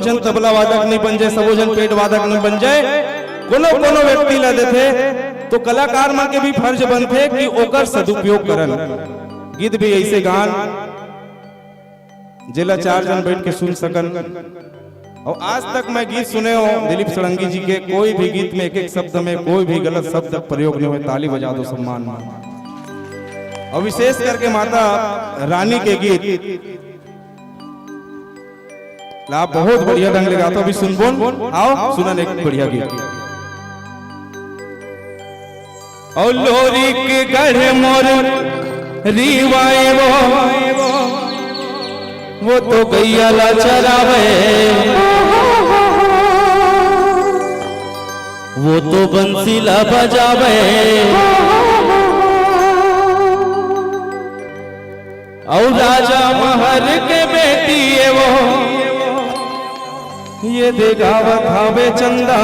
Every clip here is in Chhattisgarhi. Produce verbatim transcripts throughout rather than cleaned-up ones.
झन तबला वादक नइ बन जाय, सबो झन पेट वादक नइ बन जाय। कोनो कोनो व्यक्ति ला देथे, तो कलाकार मन के भी फर्ज बनथे कि ओकर सदुपयोग करन। गीत भी ऐसे गान, जेला चार झन बैठ के सुन सकन। अउ आज तक मैं गीत सुने हों दिलीप षडंगी जी के, कोई भी गीत में एक एक शब्द में कोई भी गलत शब्द प्रयोग नइ होय। ताली बजा दो सम्मान में। अउ विशेष करके माता रानी के गीत ला बहुत बढ़िया ढंग ले गाथो। अभी सुनबोन, आओ सुनन एक बढ़िया गीत। अउ लोरिक गढ़ मोर रीवा ए वो, वो तो गैया ला चरावे, वो तो बंसी ला बजावे। अउ राजा महर के बेटी ए वो, ये दे गावत हावे चंदा।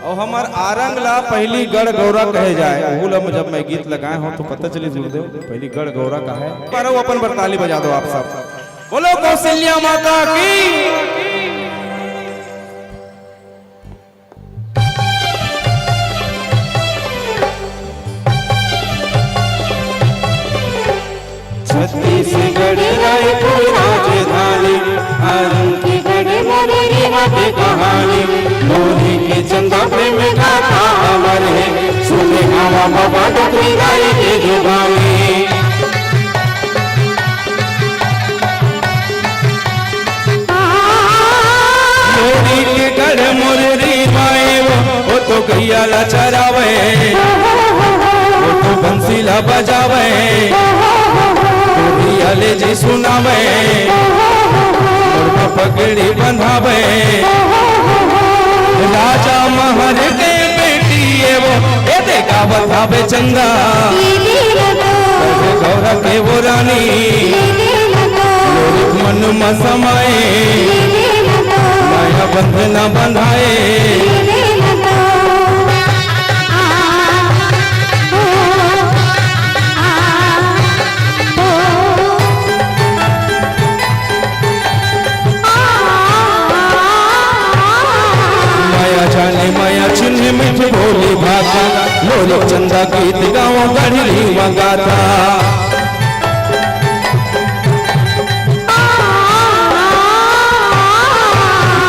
अउ हमर आरंग ला पहिली गढ़ गौरा कहे जाय। ओहू ला जब मैं गीत ला गाय हों तो पता चलिस गुरुदेव, पहिली गढ़ गौरा का है। पर अपन बर ताली बजा दो आप सब। बोलो कौशल्या माता की। छत्तीसगढ़ रायपुर राजधानी, आरंग के गढ़ मोर रीवा के कहानी। लोरी के चंदा प्रेम गाथा हमर हे, सुने हवा बाबा डोकरी दाई के जुबानी। लोरी के गढ़ मोर रीवा ए वो, वो तो गैया ला चरावे, वो तो बंसी ला बजावे, लोरिया ले जी सुनावे, मोर पगड़ी बंधावे। राजा महर के बेटी ए वो, ए दे गावत हावे चंदा। गौरा के वो रानी, लोरिक मन म समाए, माया बंधना बंधाए। माया जाने माया चिन्ह मीठ बोली भाखा, लोरिक चंदा गीत गावों गढ़ रीवा गाथा।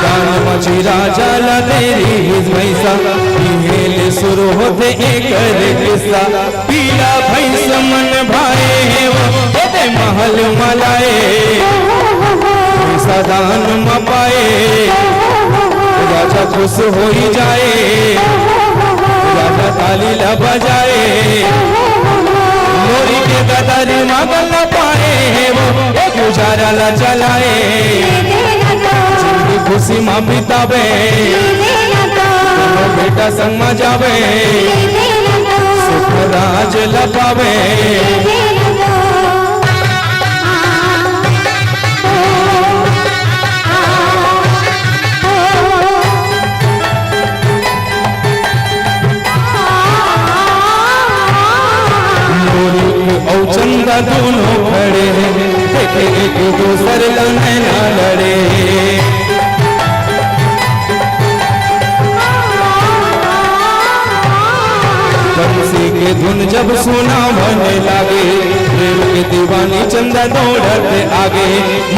कान मची राजा ला दे रिहिस भैंसा, इहें ले शुरू होथे एकर किस्सा। पीला भैंस मन भाए हे वो, एदे महल म लाए। भैंसा दान म पाए, राजा खुश होई जाए। राजा ताली ला बजाए, लोरी के गदर म गला पाए हे वो, एक उजारा ला जलाए। जिंदगी खुशी म बितावे, दोनों बेटा संग म जावे, सुख राज ला पावे। लोरिक अउ चंदा दोनों खड़े हे, देखे एक दूसर ला नैना लड़े। बंसी के धुन जब सुनावन लागे, प्रेम के दीवानी चंदा दौड़त आगे।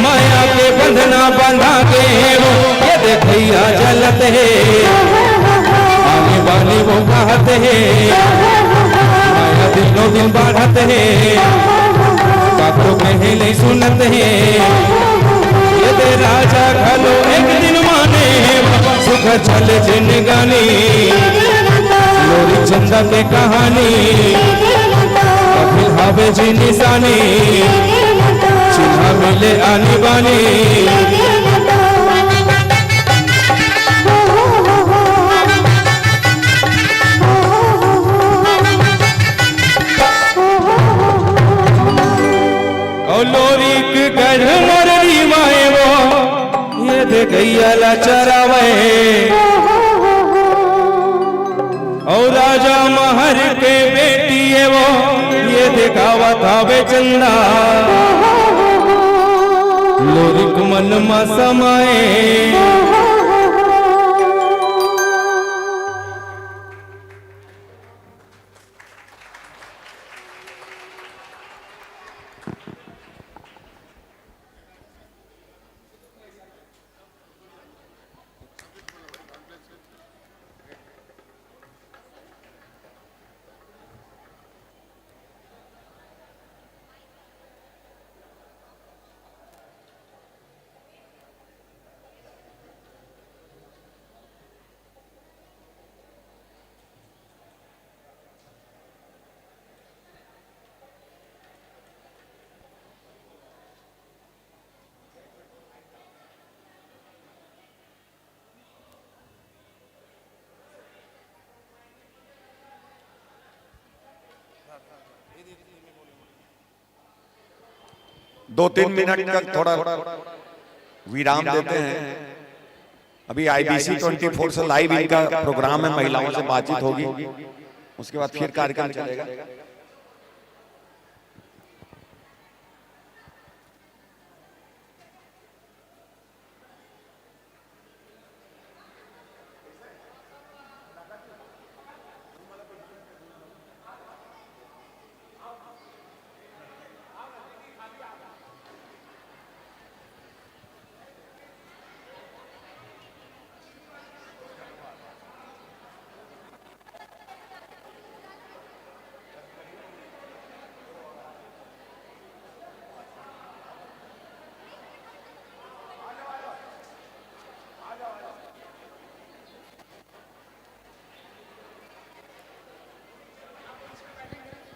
माया के बंधना बंधा के वो, ये देखैया जलत हे। आनी बानी वो कहत हे, माया दिनों दिन बढ़त हे। काकरो कहे नहीं सुनत हे। ये दे राजा घलो एक दिन माने, सुख चल जिनगानी। लोरी चंदा के कहानी, कभी हावे जी निशानी। चिन्हा मिले आनी बानी। अउ लोरिक गढ़ मोर रीवा ए वो, ये दे गैया ला चरावे। अउ राजा महर के बेटी ए वो, ये दे गावत हावे चंदा। मन म समाए। दो तीन मिनट तक थोड़ा विराम देते हैं। अभी आईबीसी ट्वेंटी फोर से लाइव इनका प्रोग्राम है, महिलाओं से बातचीत होगी, उसके बाद फिर कार्यक्रम चलेगा।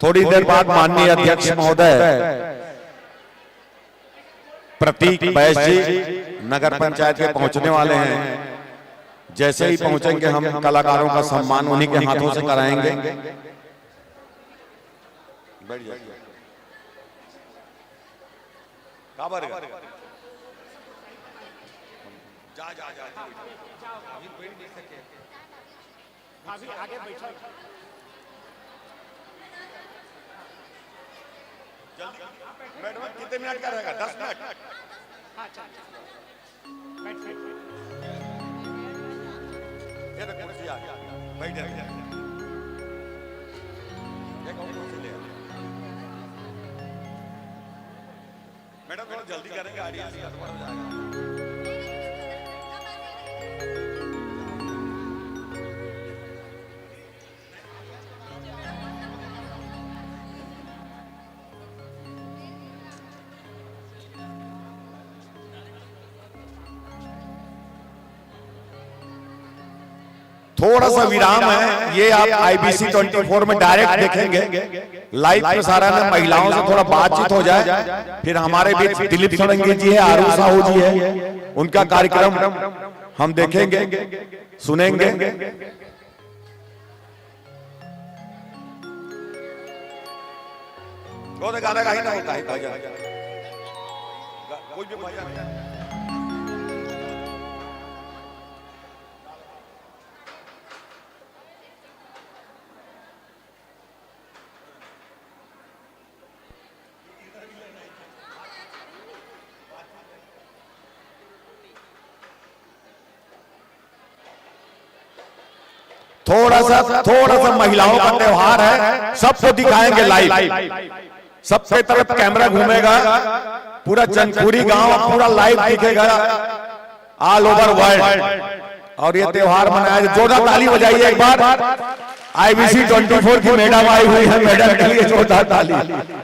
थोड़ी देर बाद माननीय अध्यक्ष महोदय प्रतीक बैस जी नगर पंचायत के पहुंचने वाले हैं। जैसे ही पहुंचेंगे, हम कलाकारों का सम्मान उन्हीं के हाथों से कराएंगे। बैठ जाइए। काबर गा? जा, जा, जा, जा। अभी बैठ नहीं सके। अभी आगे बैठो। जल्दी। मैडम, कितने मिनट का रहेगा? दस मिनट। हाँ, चल। बैठ, बैठ। ये तो कुर्सी आ गई। बैठ, बैठ। एक और कुर्सी ले आ। मैडम, थोड़ा जल्दी करेंगे, ऑडियंस गड़बड़ हो जाएगा। थोड़ा सा विराम है, ये आप आईबीसी ट्वेंटी फोर में डायरेक्ट देखेंगे। लाइव प्रसारण में महिलाओं से थोड़ा बातचीत हो जाए, फिर हमारे बीच दिलीप सोलंकी जी है, आरू साहू जी है, उनका कार्यक्रम हम देखेंगे, सुनेंगे। वो तो गाना का ही ना होता है भजन, कोई भी भजन। थोड़ा सा, थोड़ा सा महिलाओं का त्योहार है, सबको दिखाएंगे लाइव। सबके तरफ कैमरा घूमेगा, पूरा चंदखुरी गांव पूरा लाइव दिखेगा, ऑल ओवर वर्ल्ड। और ये त्योहार मनाया, जोरदार ताली बजाइए एक बार। आईबीसी ट्वेंटी फोर की मैडम आई हुई है, मैडम के लिए जोरदार ताली।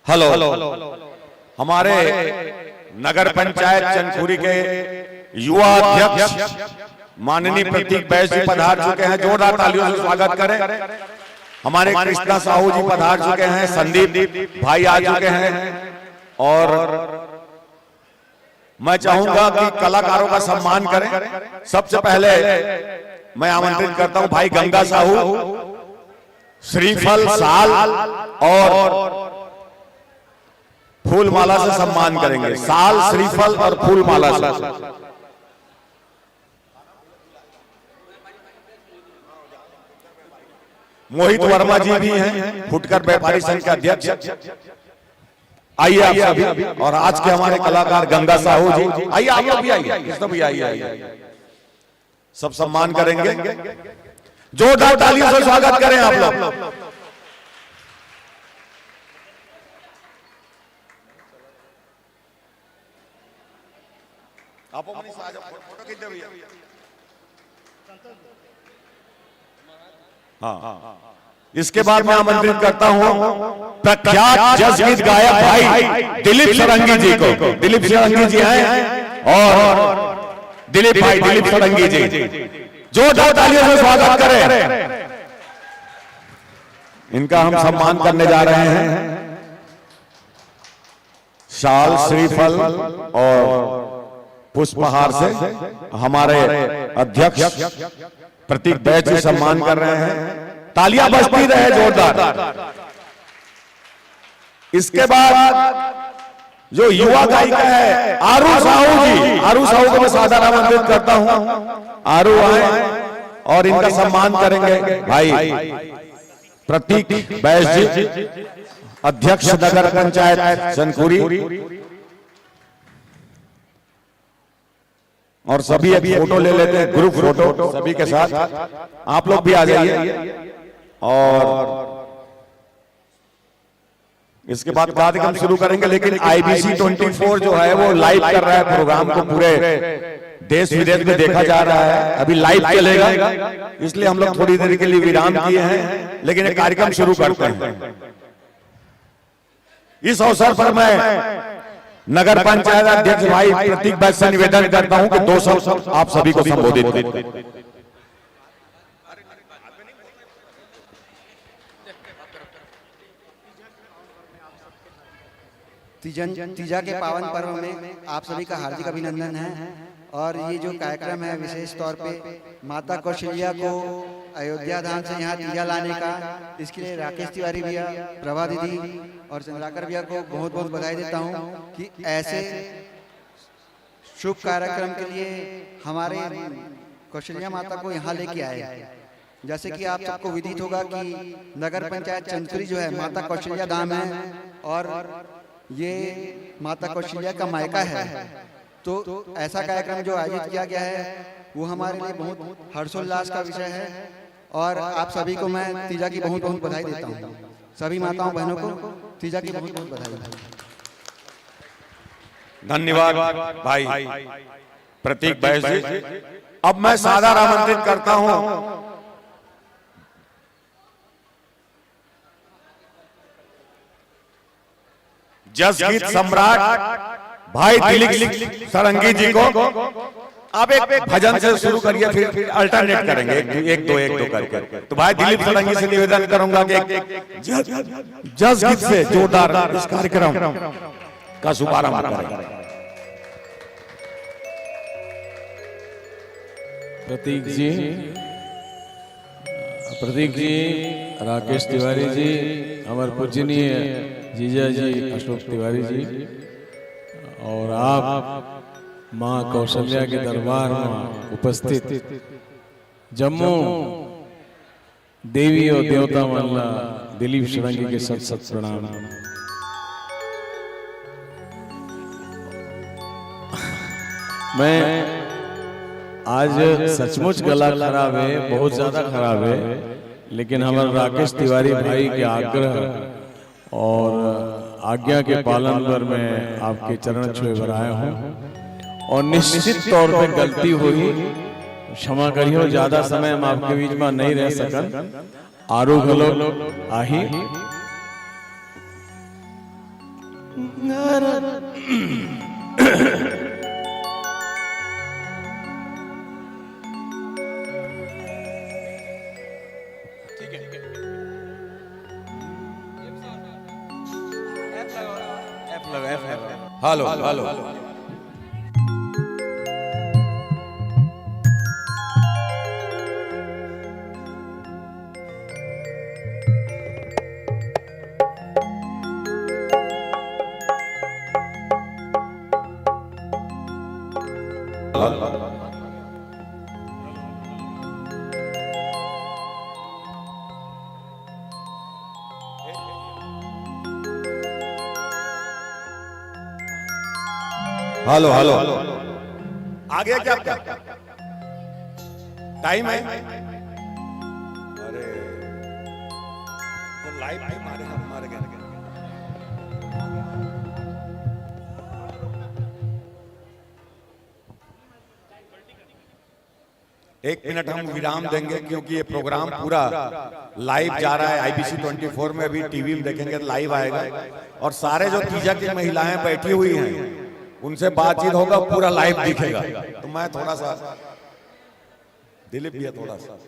हेलो, हमारे नगर पंचायत चंदखुरी के युवा अध्यक्ष माननीय प्रतीक बैस जी पधार चुके हैं। जोरदार तालियों से स्वागत करें। हमारे कृष्णा साहू जी पधार चुके हैं, संदीप भाई आ चुके हैं और मैं चाहूंगा कि कलाकारों का सम्मान करें। सबसे पहले मैं आमंत्रित करता हूं भाई गंगा साहू, श्रीफल, साल और फूलमाला से सम्मान करेंगे। साल, श्रीफल और फूलमाला से। मोहित वर्मा जी भी हैं, फुटकर व्यापारी संघ के अध्यक्ष। आइए आप सभी, और आज के हमारे कलाकार गंगा साहू जी, आइए आप लोग भी आइए, कृष्ण भैया आइए, आइए। सब सम्मान करेंगे, जोरदार तालियों से स्वागत करें आप लोग। आप अपनी साझा फोटो खींच दो भैया। हाँ, इसके बाद मैं आमंत्रित करता हूं प्रख्यात जसगीत गायक भाई दिलीप सरंगी जी को। दिलीप सरंगी जी आए और दिलीप भाई, दिलीप सरंगी जी, जोरदार तालियों से स्वागत करें। इनका हम सम्मान करने जा रहे हैं। शाल, श्रीफल और पुष्पहार से हमारे अध्यक्ष प्रतीक बैस जी सम्मान कर रहे हैं। तालियां बजती रहे जोरदार। इसके बाद जो युवा गायिका है आरू साहू जी, आरू साहू को मैं सादर आमंत्रित करता हूं। आरू आए और इनका सम्मान करेंगे भाई प्रतीक बैस जी, अध्यक्ष नगर पंचायत चंदखुरी। और सभी एक फोटो ले लेते हैं, ग्रुप फोटो सभी के साथ। आप लोग भी आ जाइए। और इसके बाद कार्यक्रम शुरू करेंगे, लेकिन आईबीसी ट्वेंटी फोर जो है वो लाइव कर रहा है प्रोग्राम को, पूरे देश विदेश में देखा जा रहा है, अभी लाइव चलेगा, इसलिए हम लोग थोड़ी देर के लिए विराम किए हैं, लेकिन ये कार्यक्रम शुरू करते हैं। इस अवसर पर मैं नगर पंचायत अध्यक्ष भाई प्रतीक बैस से निवेदन करता हूं कि दो शब्द आप सभी को संबोधित करें। तीजन तीजा के पावन पर्व में आप सभी का हार्दिक अभिनंदन है। और ये जो कार्यक्रम है विशेष तौर पे माता कौशल्या को अयोध्या धाम से यहाँ तीजा लाने का, इसके लिए राकेश तिवारी भैया, प्रभा दीदी और चंद्राकर भैया को बहुत बहुत बधाई देता हूँ कि ऐसे शुभ कार्यक्रम के लिए हमारे कौशल्या माता को यहाँ लेके आए। जैसे कि आप सबको विदित होगा कि नगर पंचायत चंदखुरी जो है माता कौशल्या धाम है और ये माता कौशल्या का मायका है। तो ऐसा कार्यक्रम जो आयोजित किया गया है वो हमारे लिए बहुत हर्षोल्लास का विषय है और आप सभी को मैं तीजा की बहुत बहुत बधाई देता हूँ। सभी माताओं बहनों को तीजा की बहुत बहुत बधाई। धन्यवाद भाई प्रतीक बैस जी। अब मैं सादर आमंत्रित करता हूं जस गीत सम्राट भाई दिलीप सरंगी जी को। आप एक भजन से शुरू करिए, फिर अल्टरनेट करेंगे, एक, एक दो एक दो करके। तो भाई दिलीप सरंगी से निवेदन करूंगा कि एक जस गीत से जोरदार इस कार्यक्रम का शुभारंभ करें। प्रतीक जी, प्रतीक जी, राकेश तिवारी जी, हमारे पूजनीय जीजा जी अशोक तिवारी जी, और आप माँ कौशल्या के दरबार में उपस्थित जम्मो देवी और देवता मन ला दिलीप षडंगी के सत सत प्रणाम। मैं आज सचमुच गला खराब है, बहुत ज्यादा खराब है, लेकिन हमारे राकेश तिवारी भाई के आग्रह और आज्ञा के पालन पर मैं आपके चरण छुए बर आया हूँ। और निश्चित तौर पे गलती होही, क्षमा करियो, ज्यादा समय हम आपके बीच में नहीं रह सकन। आरू घलो आही। ठीक है। F लगाओ, F लगाओ। Hello, hello। Hello, hello। आ गया क्या आपका? Time है? अरे, तो live पे मारे, हम मारे गए। एक मिनट हम विराम देंगे, क्योंकि ये program पूरा live जा रहा है। I B C twenty four में अभी T V में देखेंगे तो live आएगा, और सारे जो तीजा की महिलाएं बैठी हुई हैं, उनसे बातचीत होगा, पूरा live दिखेगा। तो मैं थोड़ा सा, दिलीप भैया थोड़ा सा।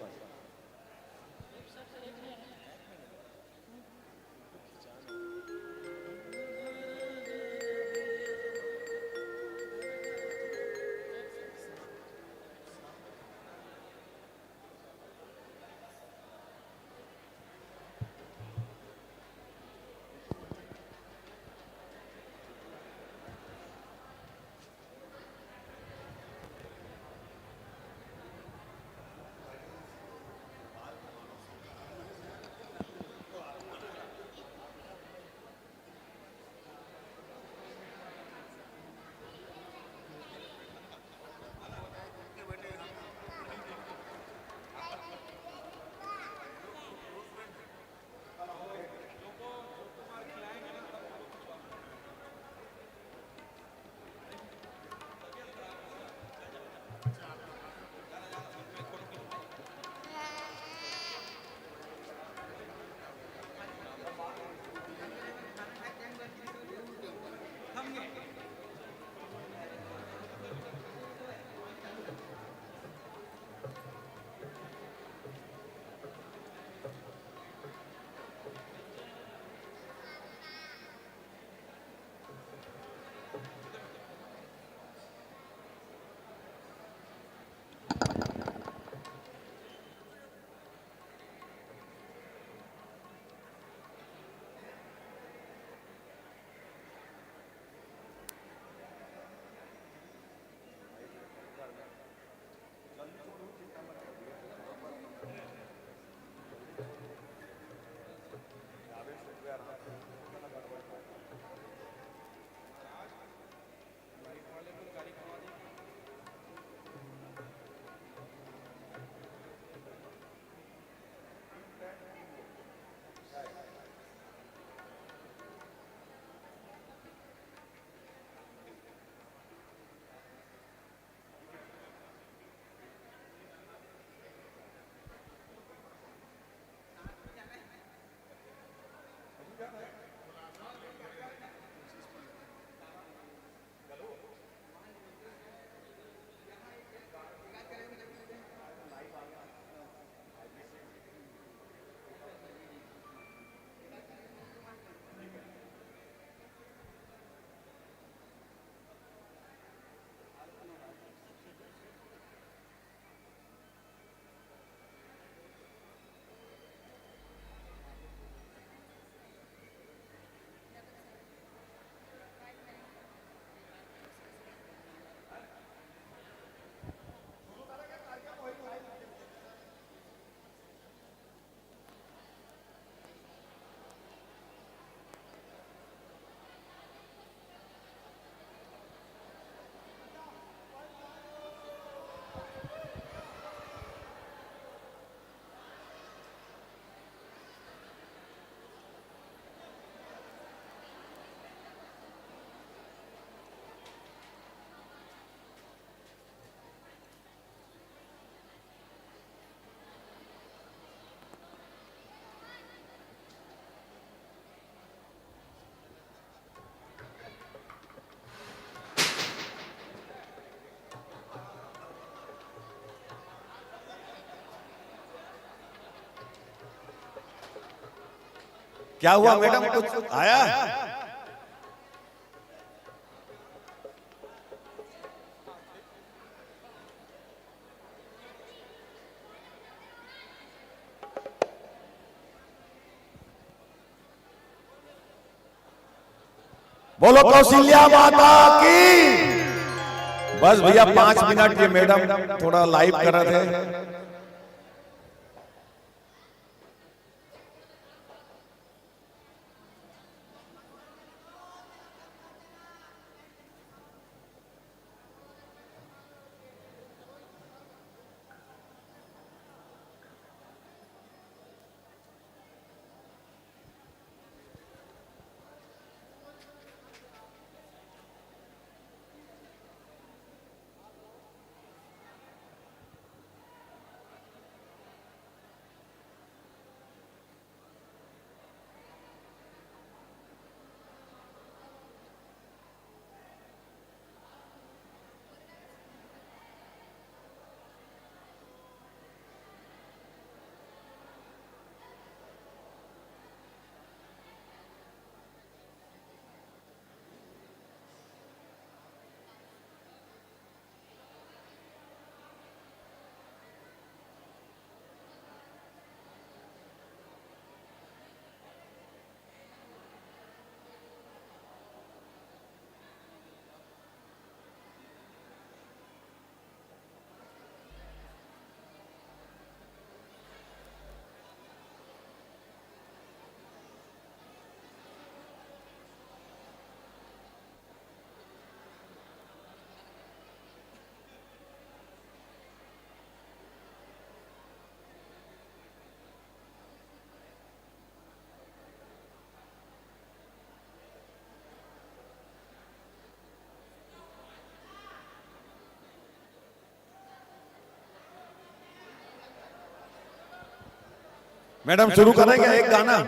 क्या हुआ मैडम, कुछ आया? बोलो कौशल्या माता की। बस भैया, पांच मिनट, ये मैडम थोड़ा लाइव कर रहे थे। मैडम, शुरू करें क्या एक गाना?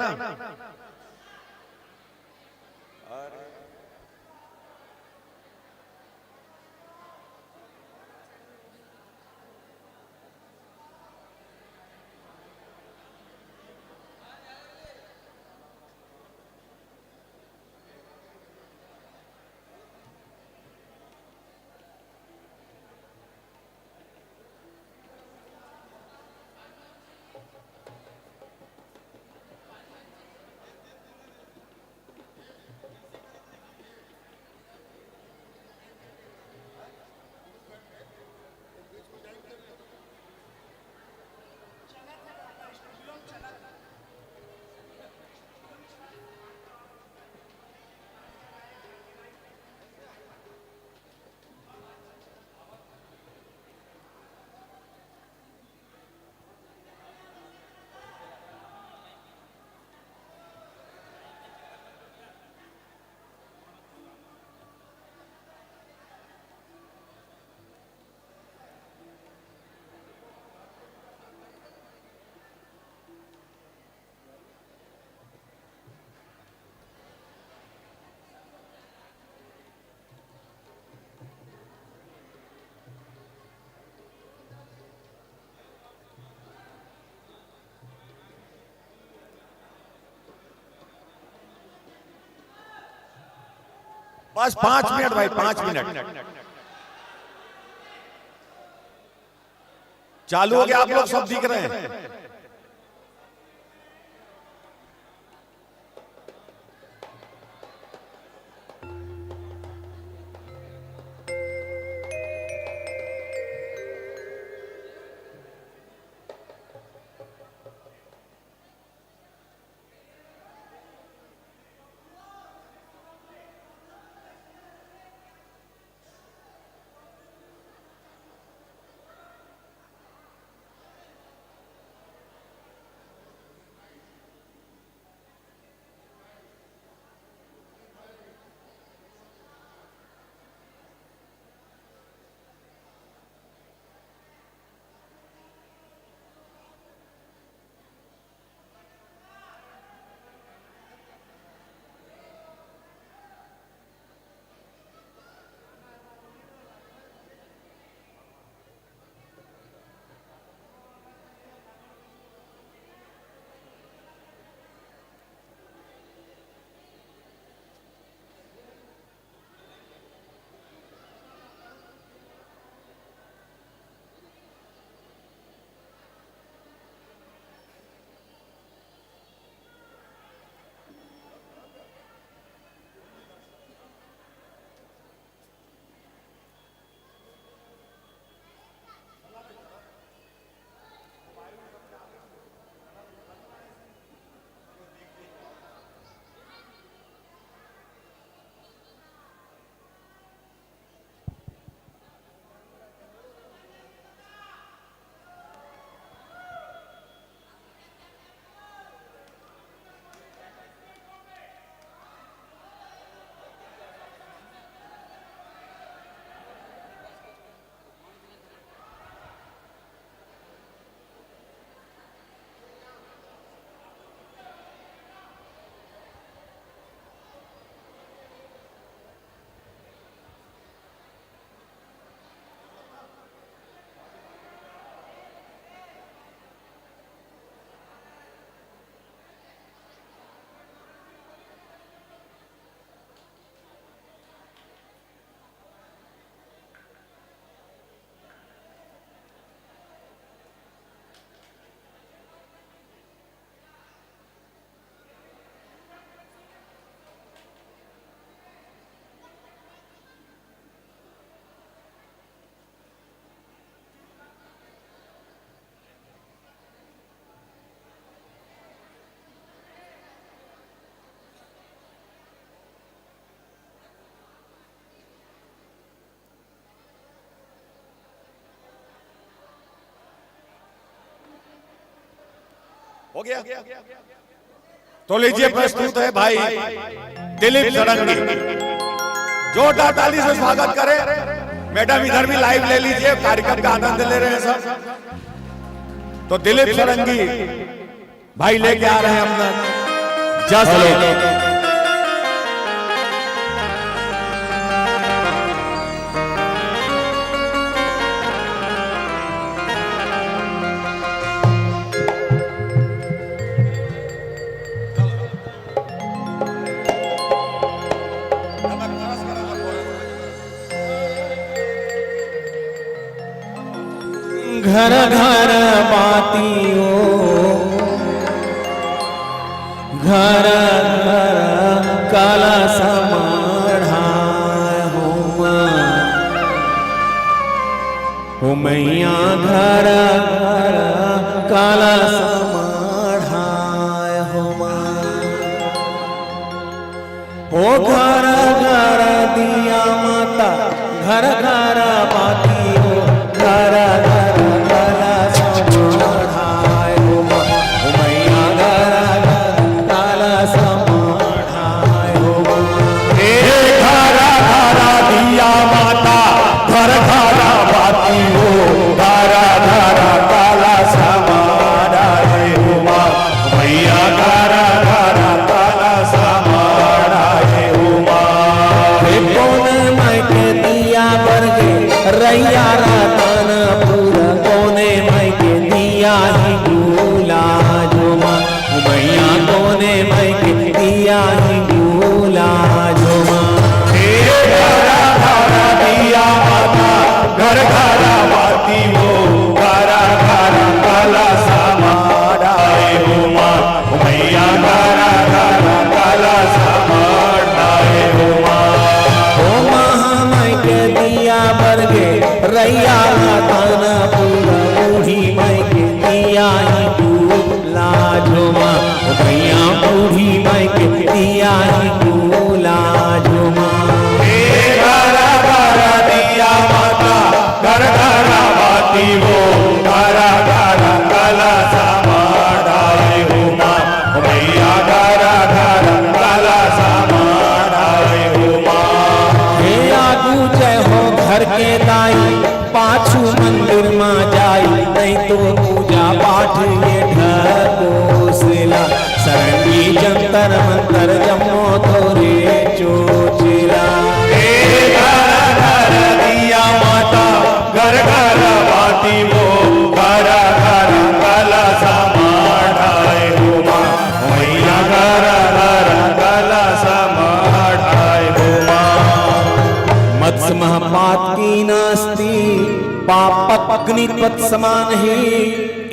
बस पांच मिनट भाई, पांच मिनट। चालू हो गया, आप लोग सब दिख रहे हैं। तो लीजिए, प्रस्तुत है भाई दिलीप षडंगी। जोरदार ताली से स्वागत करें। मैडम, इधर भी लाइव ले लीजिए, कार्यक्रम का आनंद ले रहे हैं सब। तो दिलीप षडंगी भाई लेके आ रहे हैं अपना जस। घर घर बाती ओ, घर घर काला समाढ़ा होमा। ओ मैया, घर घर काला समाढ़ा होमा। ओ घर घर दिया माता, घर घर बाती ओ, घर घर काला समाढ़ा होमा। ओ मैया, घर घर काला समाढ़ा होमा। ए घर घर दिया माता, घर घर बाती ओ, घर घर काला समाढ़ा होमा। मैया, घर घर काला समाढ़ा होमा। हे कोन माई के दिया बर गे, रैया रतनपुर, कोने माई के दिया ही गुलाब होमा। मैया, कोने माई के दिया ही गुलाब होमा। हे घर घर दिया माता, घर घर बाती ओ, घर घर काला समाढ़ा होमा। ओ मैया, घर घर काला समाढ़ा होमा। ओ महामाई के दिया बर गे, रैया रतनपुर, बूढ़ी माई के दिया ही गुलाब होमा। ओ मैया, बूढ़ी माई के दिया ही गुलाब होमा। हे घर घर दिया माता, घर घर बाती ओ, घर घर काला समाढ़ा होमा। ओ मैया, घर घर काला समाढ़ा होमा। हे आगू जय हो घर के दाई, पाछू मंदिर मा जाई, नहीं तो पूजा पाठ ये ढकोसला। सरंगी जंतर मंतर जम्मो तोरे चोचला। हे घर घर दिया माता, घर घर बाती ओ, घर घर काला समाढ़ा होमा। मैया, घर घर काला समाढ़ा होमा। मत्स्य महापातकी नास्ति, पापक अग्निपथ समान ही।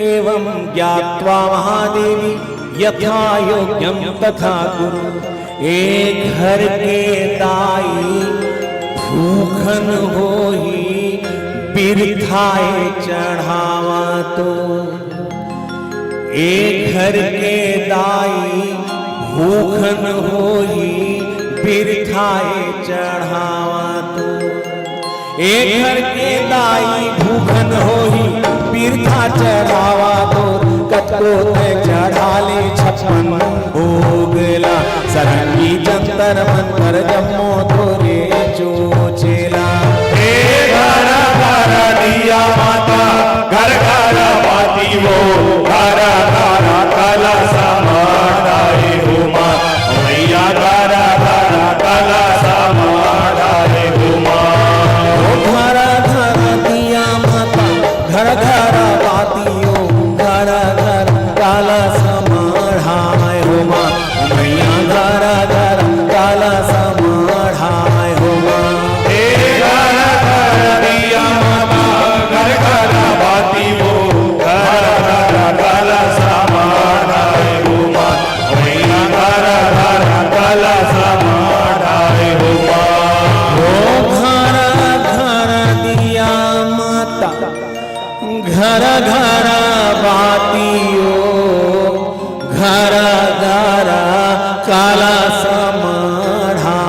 एवं ज्ञात्वा महादेवी यथा योग्यं तथा कुरु। ए घर के दाई भूखन होही, बिरथाए चढ़ावा तो। ए घर के दाई भूखन होही, बिरथाए चढ़ावा तो। ए घर के दाई भूखन होही, बिरथा चढ़ावा तो। कतको तैं चढ़ा ले छप्पन भोगला, सरंगी जंतर मंतर जम्मो तोरे चोचला। हे घर घर दिया माता, घर घर बाती ओ, घर घर काला समाढ़ा होमा। मैया, घर घर काला समाढ़ा होमा। ओ घर घर दिया माता, घर घर बाती ओ, घर घर काला समाढ़ा होमा। मैया, घर घर काला समाढ़ा होमा। हे घर घर दिया माता, घर घर बाती ओ, घर घर काला समाढ़ा होमा। मैया, घर घर काला समाढ़ा होमा। ओ घर घर दिया माता, घर घर बाती ओ, घर घर काला समाढ़ा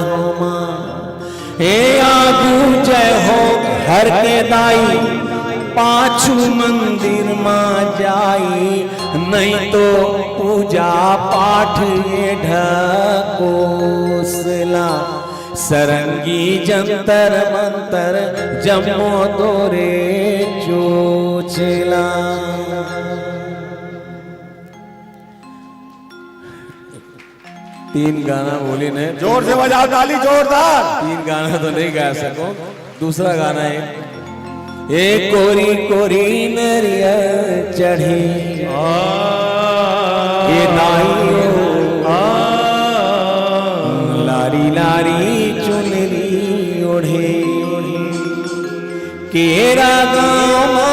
होमा। हे आगू जय हो घर के दाई, पाछू मंदिर मा जाई, नहीं तो पूजा पाठ ये ढकोसला, सरंगी जंतर मंतर जम्मो तोरे चोचला। तीन गाना बोली ने। जोर से बजाओ ताली, जोरदार। तीन गाना तो नहीं गा सको, दूसरा गाना है। ए कोरी कोरी नरियर चढ़े, ए दाई ओ, लारी लारी चुनरी ओढ़े। केरा गाँव मा,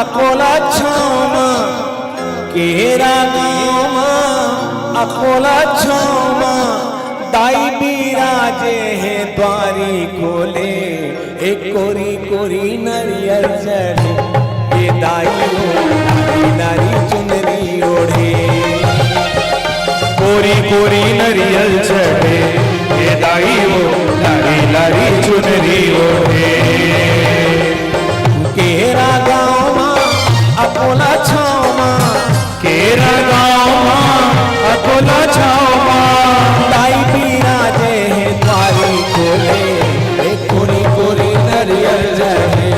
अकोला छाँव मा, केरा गाँव मा, अकोला छाँव मा, दाई बिराजे हे द्वारी खोले, ए कोरी कोरी नरियर चढ़े, ए दाई ओ, नारी नारी चुनरी ओढ़े। कोरी कोरी नरियल चढ़े, ए दाई ओ, लारी लारी चुनरी ओढ़े। केरा गाँव मा, अकोला छाँव मा, केरा गाँव मा, अकोला छाँव मा, दाई बिराजे हे द्वारी खोले, ए कोरी कोरी नरियल चढ़े,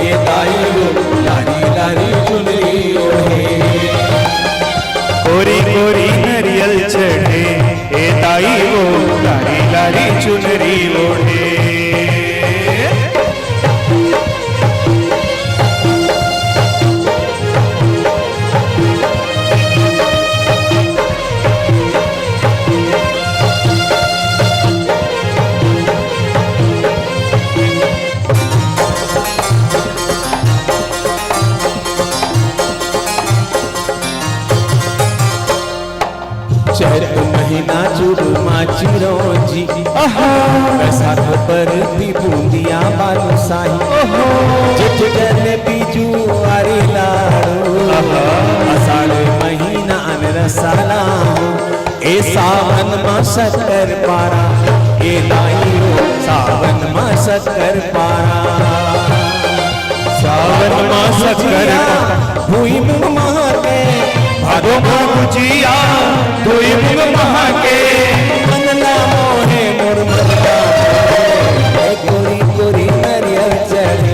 ए दाई ओ, लारी लारी चुनरी ओढ़े। कोरी कोरी नरियल चढ़े, ए दाई ओ, लारी लारी चुनरी ओढ़े। चैत महीना चुरमा चिरौंजी, आहा। बैसाख बरफी बूंदिया बालूशाही, ओहो। जेठ जलेबी जुआरी लाड़ू, आहा। आषाढ़ महीना अनरसा लाहू, ए सावन मा शक्कर पारा, ए दाई ओ, सावन मा शक्कर पारा। सावन मा शक्कर पारा। भुई मुंग महके, भादो मा गुजिया, भुई मुंग महके। मन ला मोहे मोर मन ला मोहे, ए कोरी कोरी नरियर चढ़े,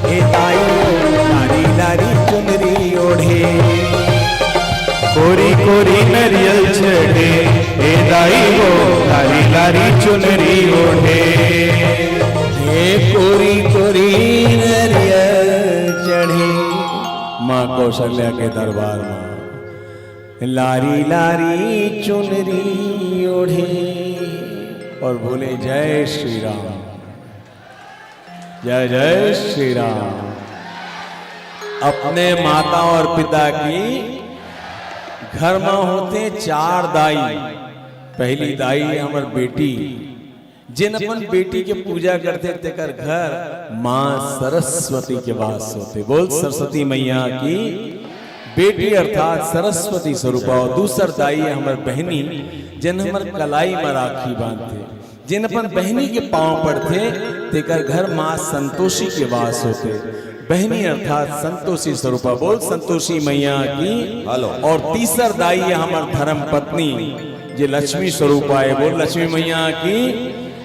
ए दाई ओ, लारी लारी चुनरी ओढ़े। कोरी कोरी नरियल चढ़े, ए दाई ओ, लारी लारी चुनरी ओढ़े। हे कोरी कोरी नरियल चढ़े, माँ कौशल्या के दरबार मा, लारी लारी चुनरी ओढ़े। और बोले, जय श्री राम। जय जय श्री राम। अपने माता और पिता की घर मा होथे चार दाई। पहली दाई हमर बेटी, जेन अपन बेटी के पूजा करथे, तेकर घर माँ सरस्वती के वास होथे। बोल सरस्वती मैया की। बेटी अर्थात सरस्वती स्वरूपा। और दूसर दाई हमर बहनी, जेन हमर कलाई मा राखी बांधथे। जेन अपन बहनी के पांव पड़थे, तेकर घर माँ संतोषी के वास होथे। बहनी अर्थात संतोषी स्वरूपा। बोल संतोषी मैया की। हेलो। और तीसर दाई हे हमर धर्म पत्नी, जे लक्ष्मी स्वरूपा हे। बोल लक्ष्मी मैया की।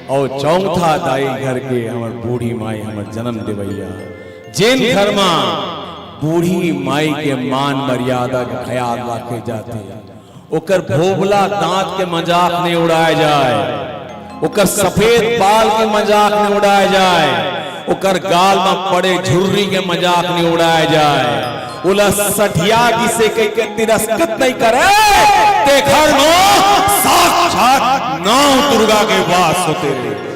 और चौथा दाई घर के हमर बूढ़ी माई, हमर जन्म देवैया। जेन घर मा बूढ़ी माई के मान मर्यादा के ख्याल राखे जाथे, ओकर भोभला दांत के मजाक नहीं उड़ाए जाए, ओकर सफेद बाल के मजाक नहीं उड़ाए जाए, ओकर गाल मा पड़े झुर्री के मजाक नहीं उड़ाए जाए, ओला सठिया गिसे कहिके तिरस्कृत नहीं करे, तेखर मा साक्षात नौ दुर्गा के वास होथे,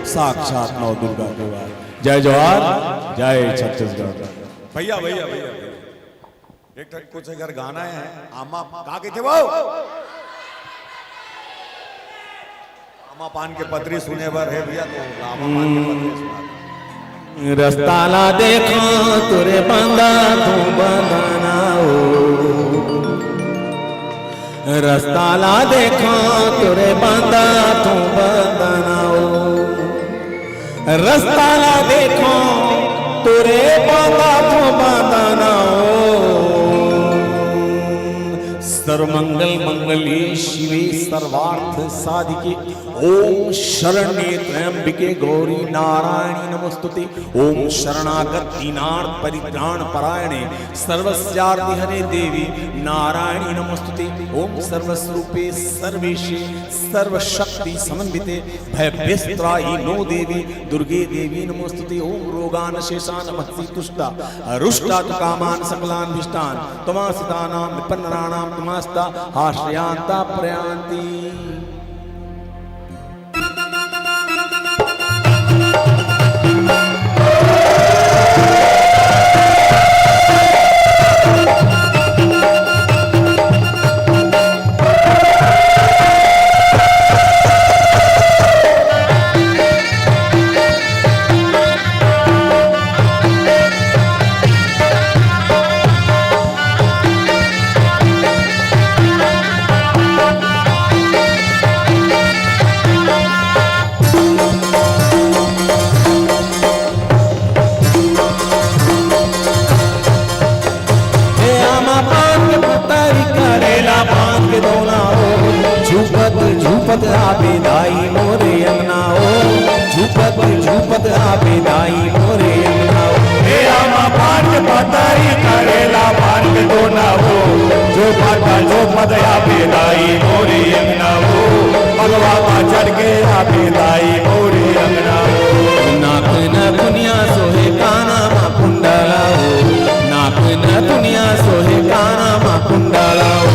साक्षात नौ दुर्गा के वास। जय जोहार, जय छत्तीसगढ़। भैया, भैया, भैया, भैया। एक ठन कुछ अगर गाना हे, आमा का कहिथे वो? आमा पान के पतरी सुने बर हे भैया, तो आमा पान के पतरी सुना दे। रस्ता ला देखा तोरे बंदा तू बंदना ओ, रस्ता ला देखा तोरे बंदा तू बंदना ओ। रस्ता ला देखो तोरे बाबा को बंदना ओ। मंगल मंगले शिवे सर्वार्थ साधिके। ओम शरण्ये त्र्यंबिके गौरी नारायणी नमोस्तुते। ओम शरणागत दीनार्थ परित्राण परायणे सर्वस्यार्ति हरे देवी नारायणी नमोस्तुते। ओम सर्वस्वरूपे सर्वेशे सर्वशक्ति समन्विते भयभ्यस्त्राहि नो देवी दुर्गे देवी नमोस्तुते। ओम रोगानशेषान महसि तुष्टा रुष्टा तु कामान सकलान भीष्टान तमासितानाम विपन्नराणाम तमास्ता आश्रयांता प्रयांति। ए आमा पान के पतरी करेला पान के दोना हो, झूपत झूपत आबे दाई मोरे अंगना हो, झूपत झूपत आबे दाई मोरे अंगना हो। ए आमा पान के पतरी करेला पान के दोना हो, झूपत झूपत आबे दाई मोरे अंगना हो, बघवा मा चढ़ के आबे दाई मोरे अंगना हो। नाक नथुनिया सोहे काना मा कुंडला हो, नाक नथुनिया सोहे काना मा कुंडला हो।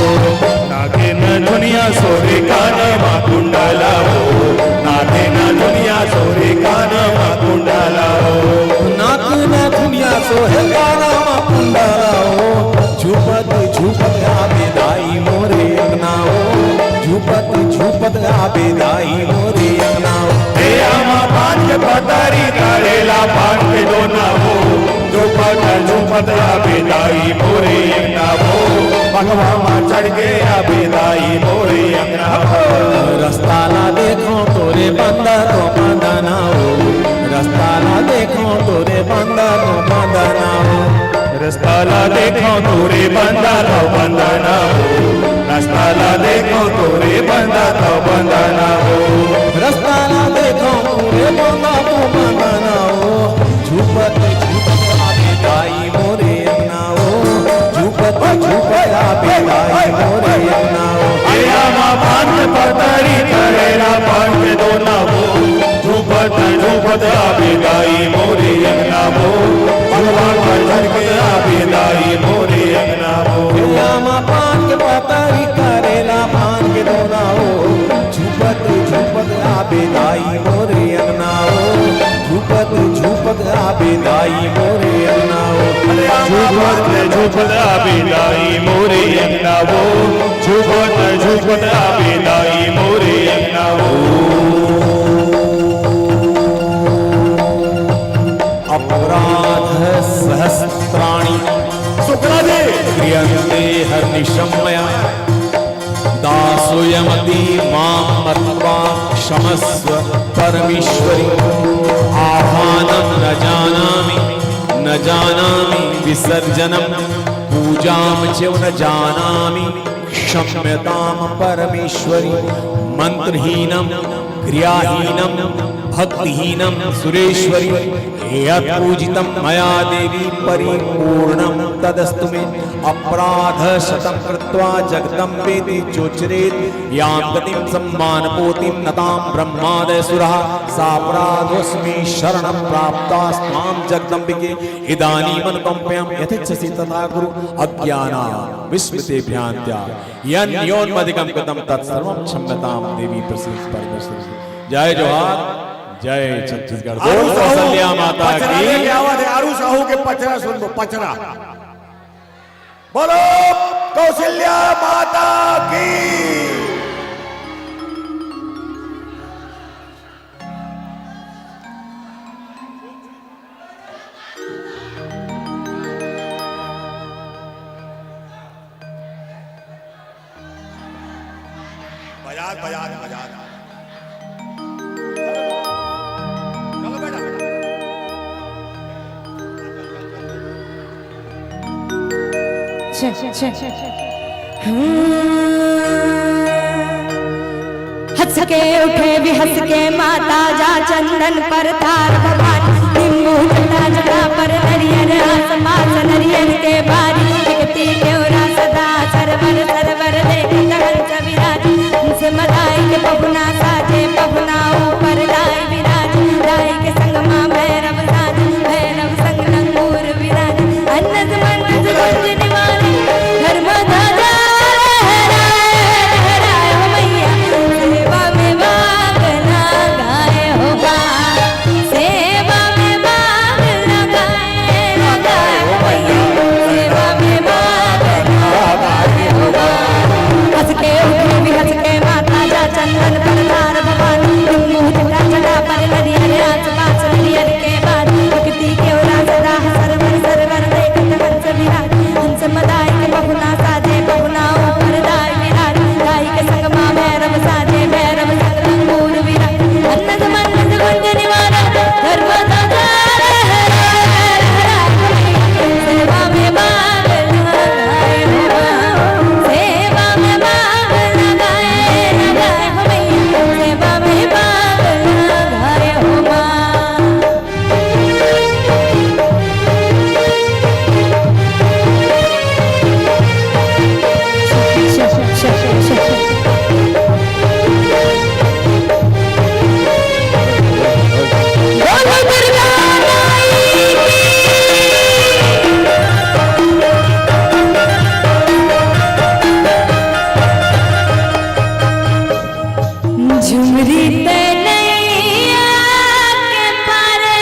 नाक नथुनिया सोहे काना मा कुंडला हो, नाक नथुनिया सोहे काना मा कुंडला हो। नाक नथुनिया सोहे काना मा कुंडला हो, झूपत झूपत आबे दाई मोरे अंगना हो, झूपत झूपत आबे दाई मोरे अंगना हो। ए आमा पान के पतरी करेला पान के दोना हो, झूपत झूपत आबे दाई मोरे अंगना हो, बघवा मा चढ़ के आबे दाई मोरे अंगना हो। रस्ता ला देखो तोरे बंदा तो बंदना हो, रस्ता ला देखो तोरे बंदा तो बंदना हो। रस्ता ला देखो तोरे बंदा तो बंदना हो, रस्ता ला देखो तोरे बंदा तो बंदना हो। रस्ता ला देखो तोरे बंदा तो बंदना हो, झूपत झूपत आबे दाई मोरे अंगना हो, झूपत झूपत आबे दाई मोरे अंगना हो। ए आमा पान के पतरी करेला पान के दोना हो, झूपत झूपत आबे दाई मोरे अंगना हो, बघवा मा चढ़ के आबे दाई मोरे अंगना हो। ए आमा पान के पतरी करेला पान के दोना हो, झूपत झूपत आबे दाई मोरे अंगना हो, झूपत झूपत आबे दाई मोरे अंगना हो। झूपत झूपत आबे दाई मोरे अंगना हो, झूपत झूपत आबे दाई मोरे अंगना हो। अपराध सहस्त्राणि शुक्ला जी। क्रियन्ते हर्निशं मया। दासोऽयमपि मां मत्वा क्षमस्व परमेश्वरि। आह्वानं न जानामि, न जानामि विसर्जनं, पूजां चैव न जानामि क्षम्यतां परमेश्वरि। मन्त्रहीनं क्रियाहीनं भक्तिहीनं सुरेश्वरि। यत्पूजितं मया देवी परिपूर्णं तदस्तु मे। अपराधशतं कृत्वा जगदम्बेति चोच्चरेत्। यां गतिं सम्मानपोतिं नतां ब्रह्मादयसुराः। सापराधोऽस्मि शरणं प्राप्तास्त्वां जगदम्बिके। इदानीमनुकम्प्यं यथेच्छसि तथा कुरु। अज्ञानाविस्मृतिभ्रान्त्या यन्न्यूनमधिगतं कृतं तत्सर्वं क्षम्यतां देवी प्रसीद परमेश्वरी। जय जोहार, जय छत्तीसगढ़। आरू बोल साहू कौशल्या माता पचरा की। लेके आवा थे, आरू साहू के पचरा सुन लो, पचरा। बोलो कौशल्या माता की। बजा, बजा, बजा। चलो बेटा। छे, छे, छे। हम्म। उठे बिहस के माता जा चंदन पर थार भगवान, नींबू जटा जटा पर नरियर, आसपास नरियर के बारी, बिकती केवरा सदा सरवर सरवर देखत हंस विराज। हंस मदाई के पहुना साजे, पहुना ऊपर दाई विराज, दाई के संग माँ भैरव साज, भैरव संग लंगूर विराज। अन्नस मनस कुंज निवारी, धर्म ध्वजा लहराए, लहराए हो मैया। सेवा में भाग लगाए हो बा, सेवा में भाग लगाए, लगाए हो मैया। सेवा में भाग लगाए हो बा। हंस के उठे बिहस के माता जा चंदन पर थार भवानी, नींबू जटा जटा पर नरियर, आसपास नरियर के बारी, बिकती केवरा सदा सरवर सरवर देखत हंस विराज। हंस मदाई के पहुना साजे, पहुना ऊपर दाई विराज, दाई के संग माँ भैरव साजे, भैरव संग लंगूर विराज। अन्नस मनस कुंज निवारा, धर्म ध्वजा लहराए, लहराए हो मैया। सेवा में भाग लगाए हो माँ, सेवा में भाग लगाए, लगाए हो मैया। सेवा में भाग लगाए हो माँ। झुमरी तनैया के पारे।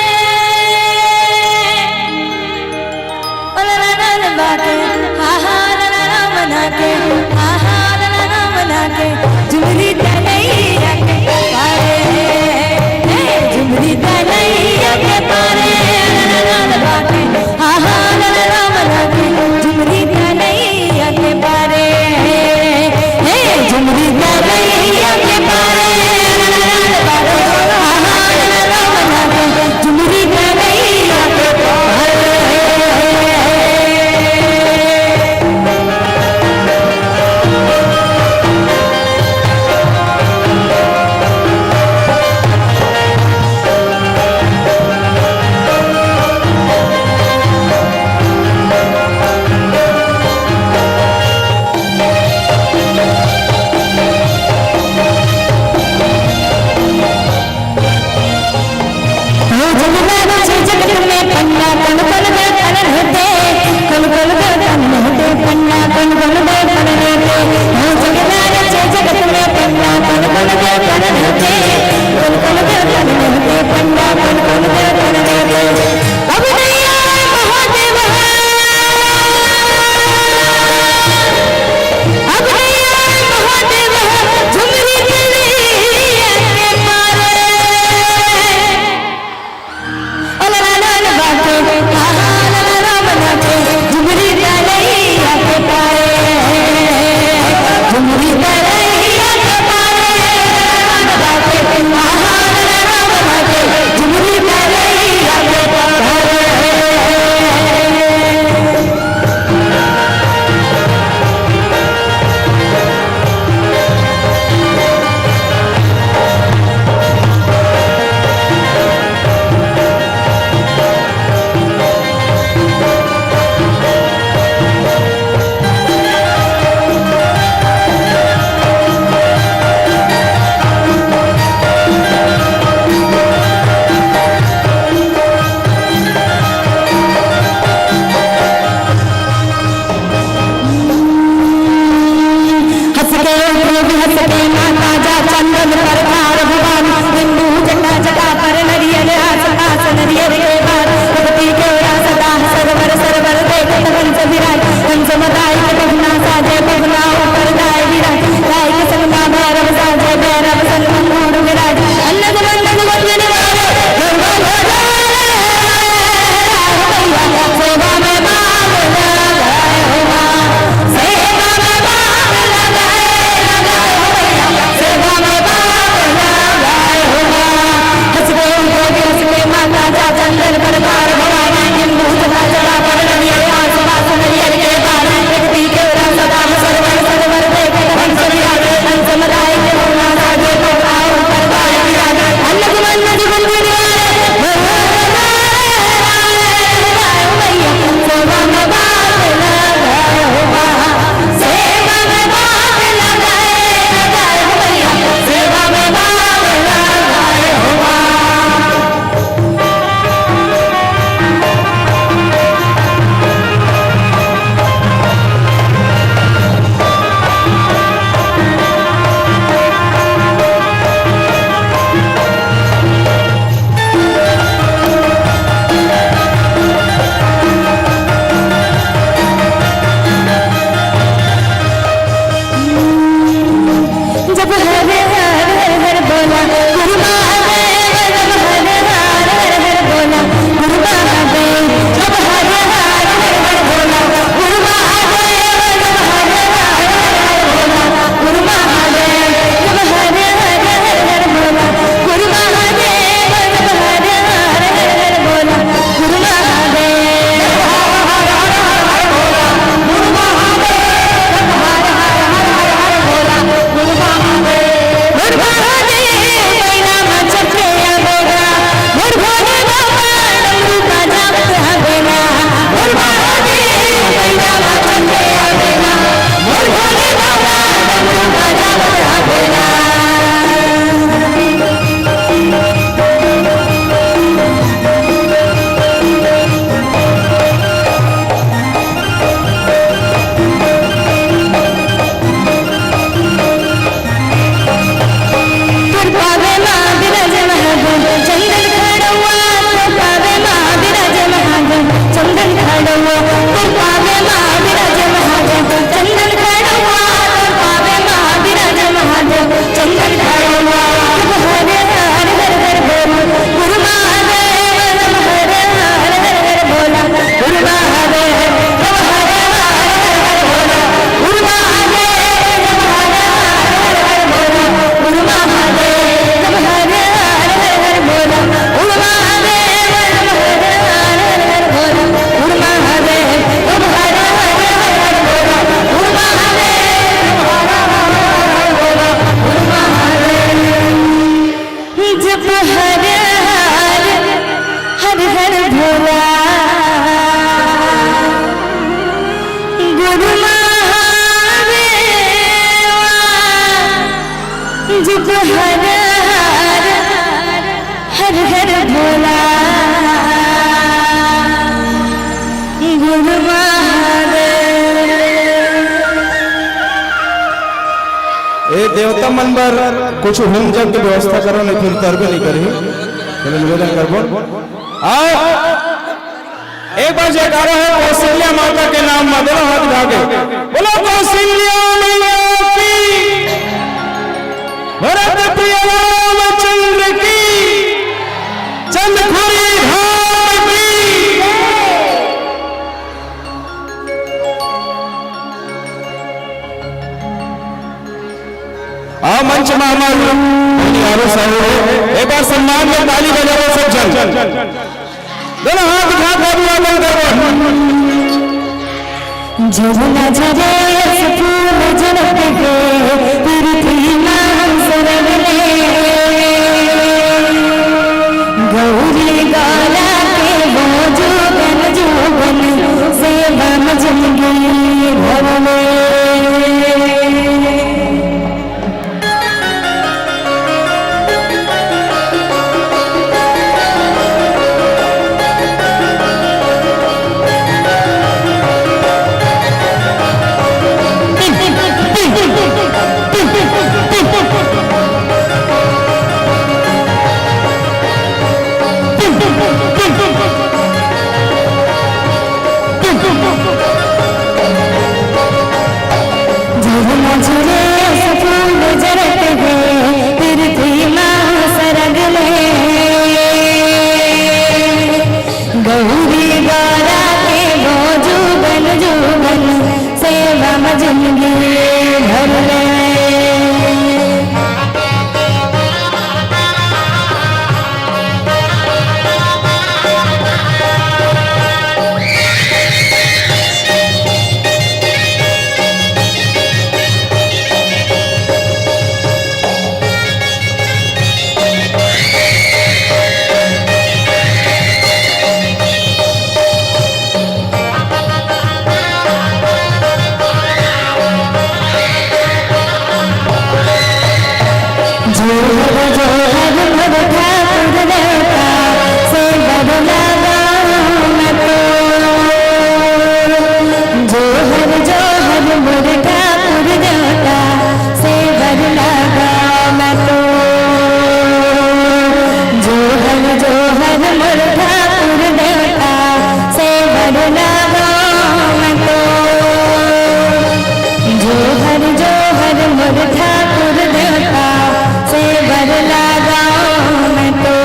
ओ ला ला ला ला बाके, हा हा ला ला ला मना के, हा हा ला ला ला मना के। झुमरी तनैया के पारे, हे झुमरी तनैया के पारे, ला ला ला ला बाके। आहा, ला ला ला मना के झुमरी तनैया के पारे। हे, झुमरी तनैया के पारे। आहा, ला ला ला मना के झुमरी तनैया के पारे। हर हर, हर हर भोला, गुरु महादेवा, जप हर हर, हर हर भोला, गुरु महादेव। ए देवता मन बर कुछ होम जग के व्यवस्था करो, नहीं फिर तरबे नहीं करी। चलो निवेदन करबो। आओ, एक बार जयकारा हो कौशल्या माता के नाम में, दोनों हाथ उठा के बोलो, कौशल्या मैया की, भरत प्रिय रामचंद्र की, चंदखुरी धाम की। आ मंच में हमारे यारो साहू है, एक बार सम्मान में ताली बजाओ सब जन। दोनों हाथ उठा के अभिवादन करो। झरना झरे अस फूल झरत हे, पृथ्वी मा हम सरग ले। गौरी गौरा के वो जुगन जुगन सेवा में जिंदगी भर ले। झरना झरे अस फूल झरत हे, पृथ्वी मा सरग ले। गौरी गौरा के वो जुगन जुगन सेवा में जिंदगी भर ले। जोहर जोहर मोर ठाकुर देवता, सेवा लगाओ मैं तो। जोहर जोहर मोर ठाकुर देवता, सेवा लगाओ मैं तो। जोहर जोहर मोर ठाकुर देवता, सेवा लगाओ मैं तो। जोहर जोहर मोर ठाकुर देवता, सेवा लगाओ मैं तो।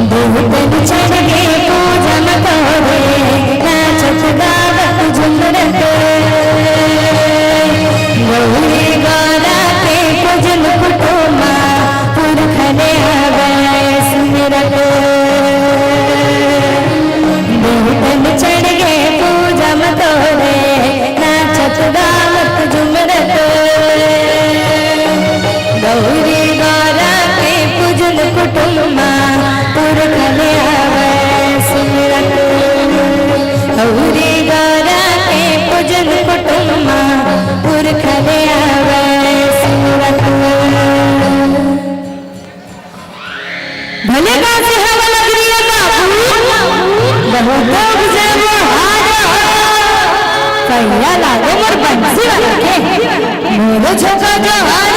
देवतन चढ़ गे पूजा म तोरे, नाचत गावत झुमरत। गौरी गौरा के पूजन कुटुमा, पुरखन आवे सुमिरत। देवतन चढ़ गे पूजा म तोरे, नाचत गावत झुमरत। गौरी गौरा के पूजन कुटुम्बा, पुरखन आवे सुमिरत। गौरी गौरा के पूजन कुटुम्बा, पुरखन आवे सुमिरत। भले काशी हवा लग रही है बाबू, बहुत उपजे वो हार। कहिया लागो मोर बंसी वाला के, मोरो झोंका जो हार।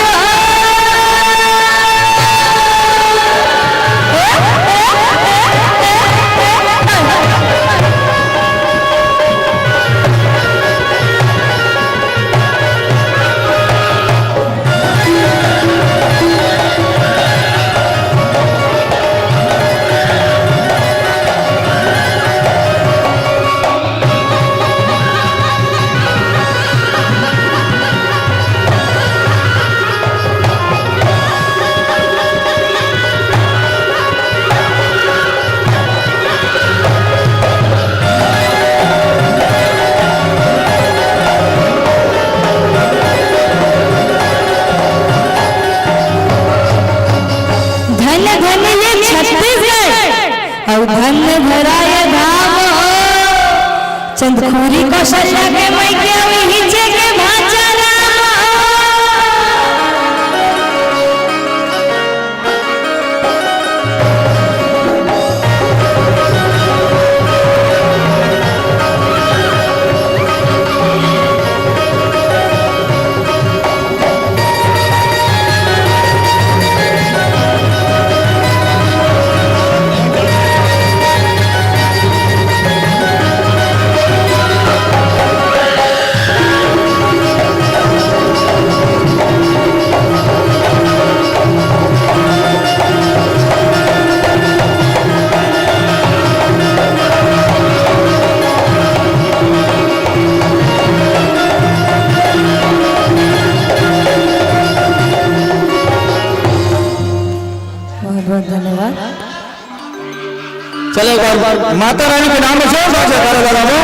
चंदखुरी कौशल्या के मइके अउ इहिचे के भांचा राम। बहुत बहुत धन्यवाद। चलो, एक बार माता रानी के नाम से जोरदार जयकारा लगाओ।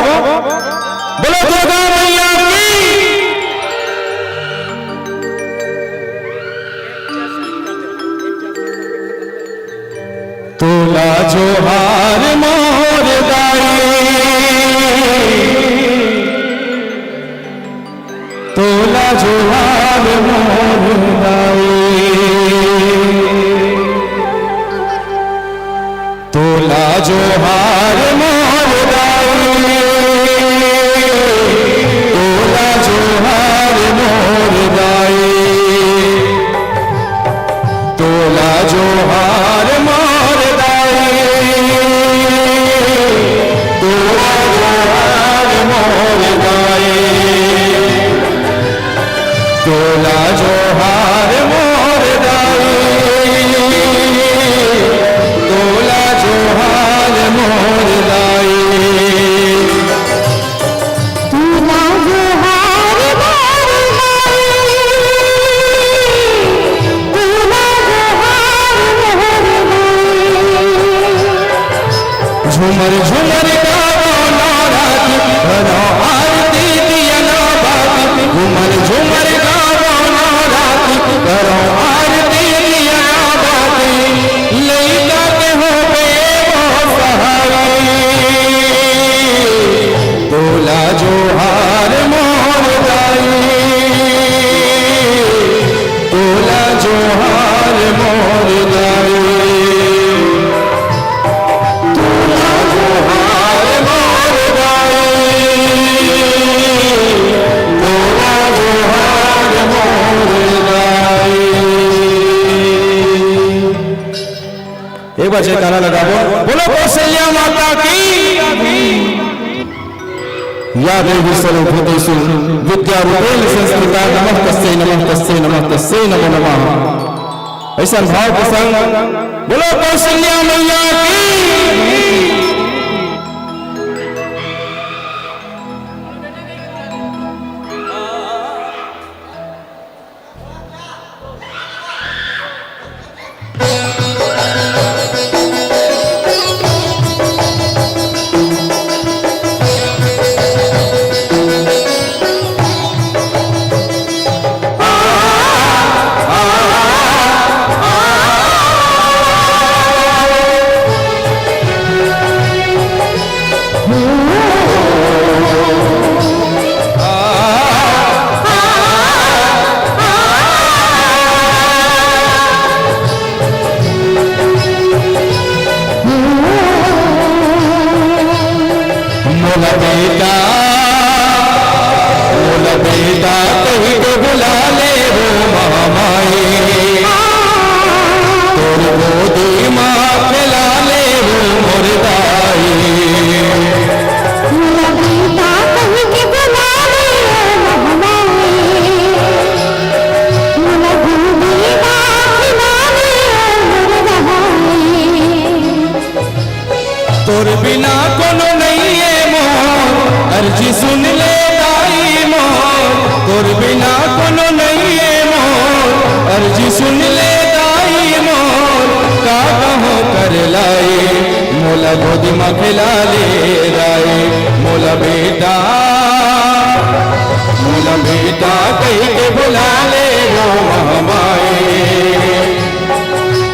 बोलो दुर्गा मैया की। तोला जोहार मोर दाई, तोला जोहार मोर दाई, तोला जोहार मोर दाई, तोला जोहार मोर दाई। तोला जोहार मोर दाई, तोला जोहार मोर दाई, तोला जोहार मोर दाई, तोला जोहार मोर दाई। तोला जोहार मोर दाई, तोला जोहार मोर दाई। झूमर झूमर गावो नवरात, करो आरती दिया ना बाती। झूमर झूमर गावो नवरात, करो आरती दिया ना बाती। लइका के होबे वो सहाय। तोला जोहार मोर दाई, तोला जोहार मोर दाई, तोला जोहार मोर दाई, तोला जोहार मोर दाई। एक बार जयकारा लगाबो। बोलो कौशल्या माता की। या देवी सर्वभूतेषु विद्यारूपेण संस्थिता। नमः तस्यै, नमः तस्यै, नमः तस्यै नमो नमः। अइसन भाव के संग बोलो कौशल्या मैया की। मोला बेटा, मोला बेटा कहि के बुला ले वो महामाई। तोर गोदी मा खेला ले वो मोर दाई। मोला बेटा कहि के बुला ले वो महामाई। मोला गोदी मा खेला ले वो मोर दाई। तोर बिना कोनो नइये मोर, अर्जी सुन ले दाई मोर। तोर बिना कोनो नइये मोर, अर्जी सुन ले दाई मोर। का कहूँ कर लाई, मोला गोदी मा खेला ले दाई। मोला बेटा, मोला बेटा कहि के बुला ले वो महामाई।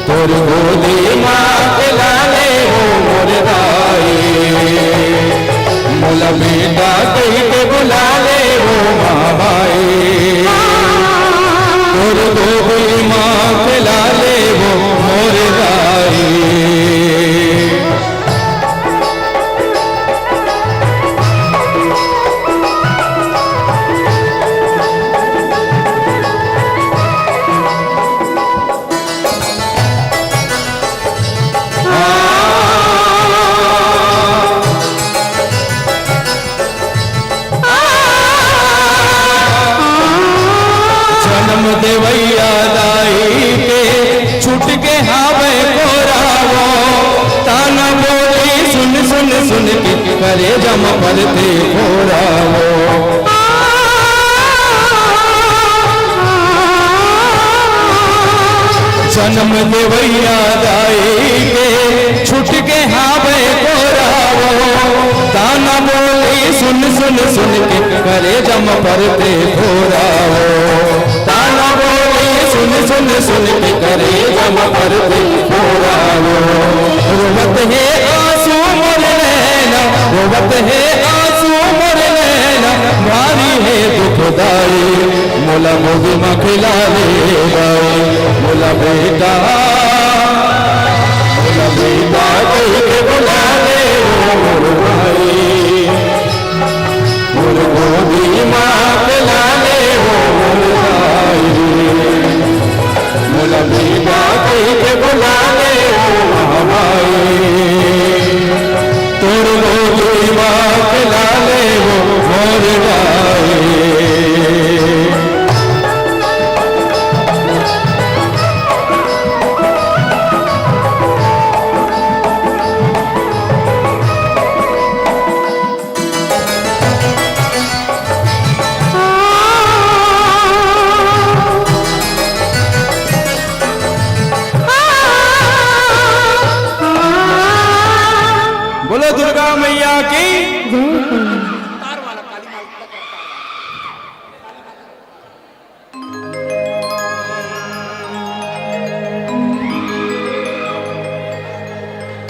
तोर गोदी मा खेला ले वो मोर दाई, मोर बेटा कहि के बुला ले वो माँ बाई, तोर गोदी माँ खिला ले वो मोर दाई। जनम देवैया दाई के छूट के हावय कोरावो, ताना बोली सुन सुन सुन के करेजा म परथे फोरावो। जनम देवैया दाई के छूट के हावय कोरावो, ताना बोली सुन सुन सुन के करेजा म परथे फोरावो। ताना बोली सुन सुन सुन के करेजा म परथे फोरावो। रोवत हे आंसू मोर नैना, रोवत हे आंसू मोर नैना, भारी हे दुखदाई। मोला गोदी म खिला ले दाई, मोला बेटा, मोला बेटा कहि के बुला ले ओ मोर भाई। मोर गोदी माँ के लाले हो मोर दाई, मोला बेटा कहि के बुला ले हो हमाई। तोर गोदी माँ के लाले हो मोर दाई। बोलो दुर्गा मैया की।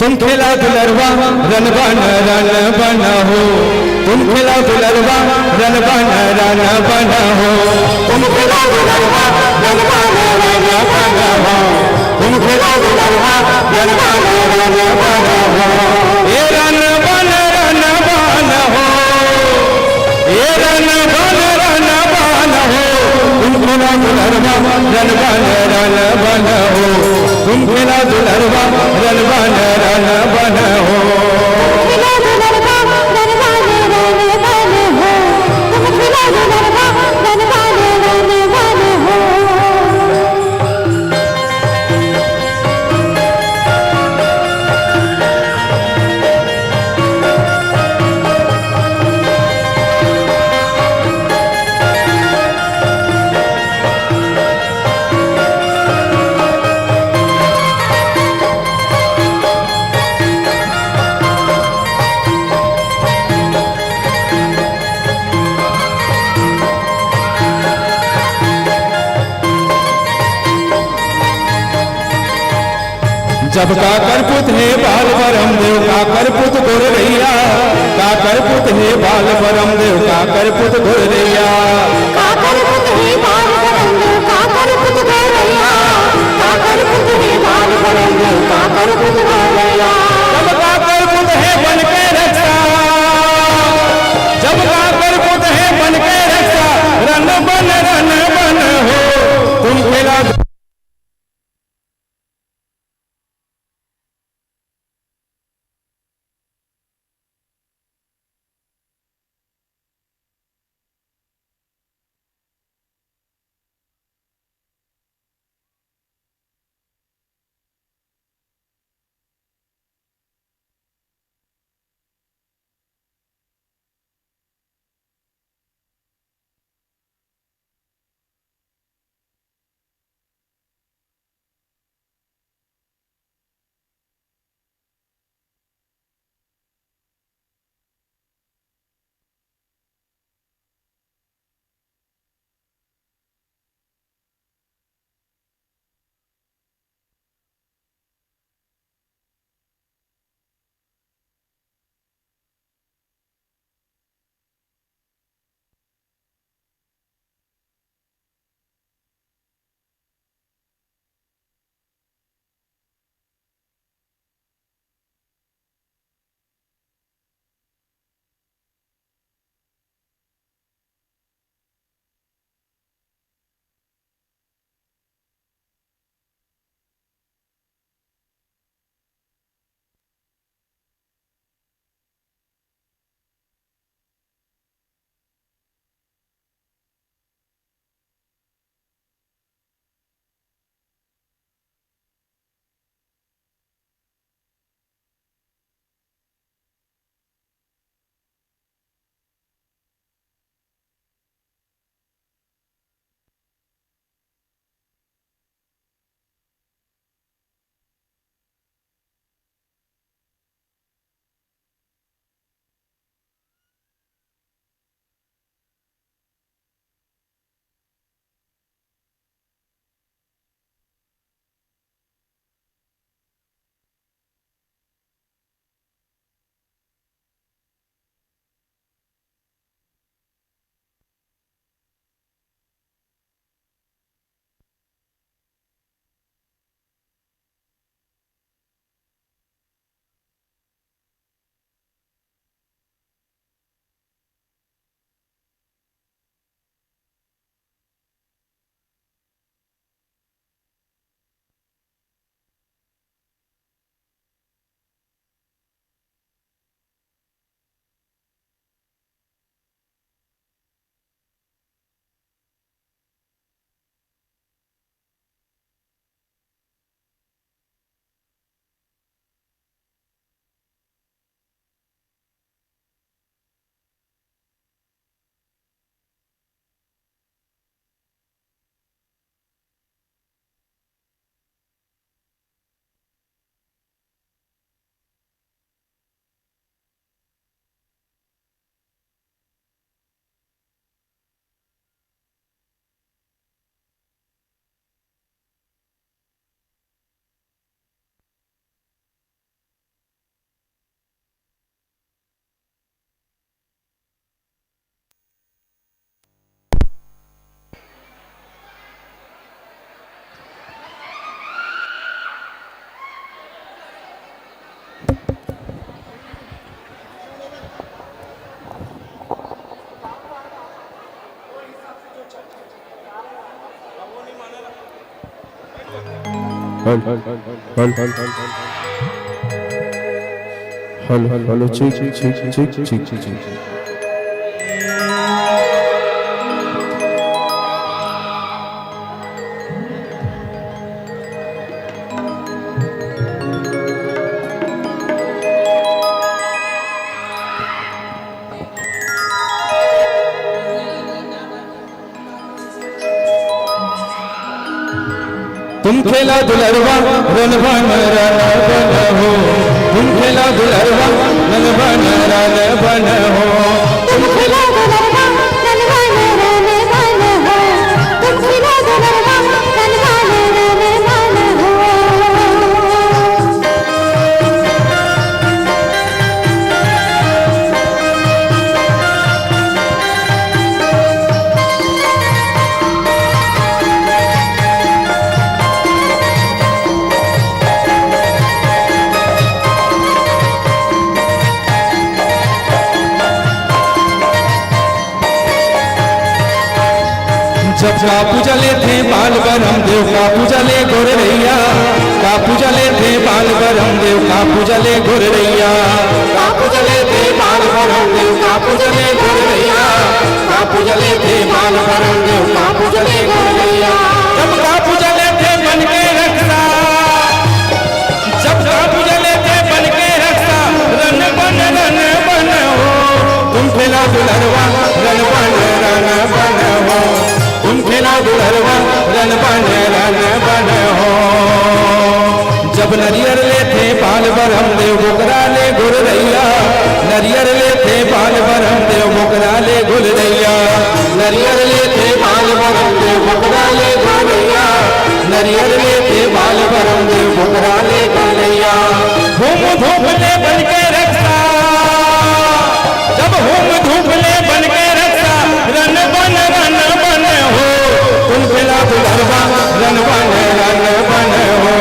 तुम खेला दुलरवा रन बन रन बन हो, तुम खेला दुलरवा रन बन रन बन हो, तुम खेला दुलरवा रन बन रन बन हो, तुम खेला दुलरवा रन बन रन बन हो। ए रन बन रन बन हो, ए रन बन रन बन हो, तुम खेला दुलरवा रन बन रन बन हो, तुम खेला दुलरवा रन बन रन बन हो। जब काकर पुत हे बाल बरम देव, काकर पुत गोरैया, काकर पुत हे बाल बरम देव, काकर पुत गोरैया। काकर पुत हे बाल बरम देव, काकर पुत गोरैया, काकर पुत हे बाल बरम देव, काकर पुत गोरैया। जब काकर पुत हे बन के रक्षा, जब काकर पुत हे बन के रक्षा, रन बन रन बन हो, तुम खेला hello, hello, hello, check, check, check, check, check. तुम खेला दुलरवा रन बन रन बन हो, तुम खेला दुलरवा रन बन रन बन हो, तुम खेला दुलरवा रन बन रन बन हो, तुम खेला दुलरवा रन बन रन बन हो। जब का पूजा लेथे बाल बरम देव, का पूजा ले गोरैया, का पूजा लेथे बाल बरम देव, का पूजा ले गोरैया, का पूजा लेथे बाल बरम देव, का पूजा ले गोरैया, का पूजा लेथे बाल बरम देव, का पूजा ले गोरैया। जब का पूजा लेथे बन के रक्षा, जब का पूजा लेथे बन के रक्षा, रन बन रन बन हो, तुम खेला दुलरवा रन बन रन बन हो, तुम खेला दुलरवा रन बन रन बन हो। जब नरियर लेथे बाल बरम देव, बोकरा ले गोरैया, नरियर लेथे बाल बरम देव, बोकरा ले गोरैया, नरियर लेथे बाल बरम देव, बोकरा ले गोरैया, नरियर लेथे बाल बरम देव, बोकरा ले गोरैया। होम धूप ले बन के रक्षा, जब होम धूप ले बन के रक्षा, रन बन रन बन हो, तुम खेला दुलरवा रन बन रन बन हो,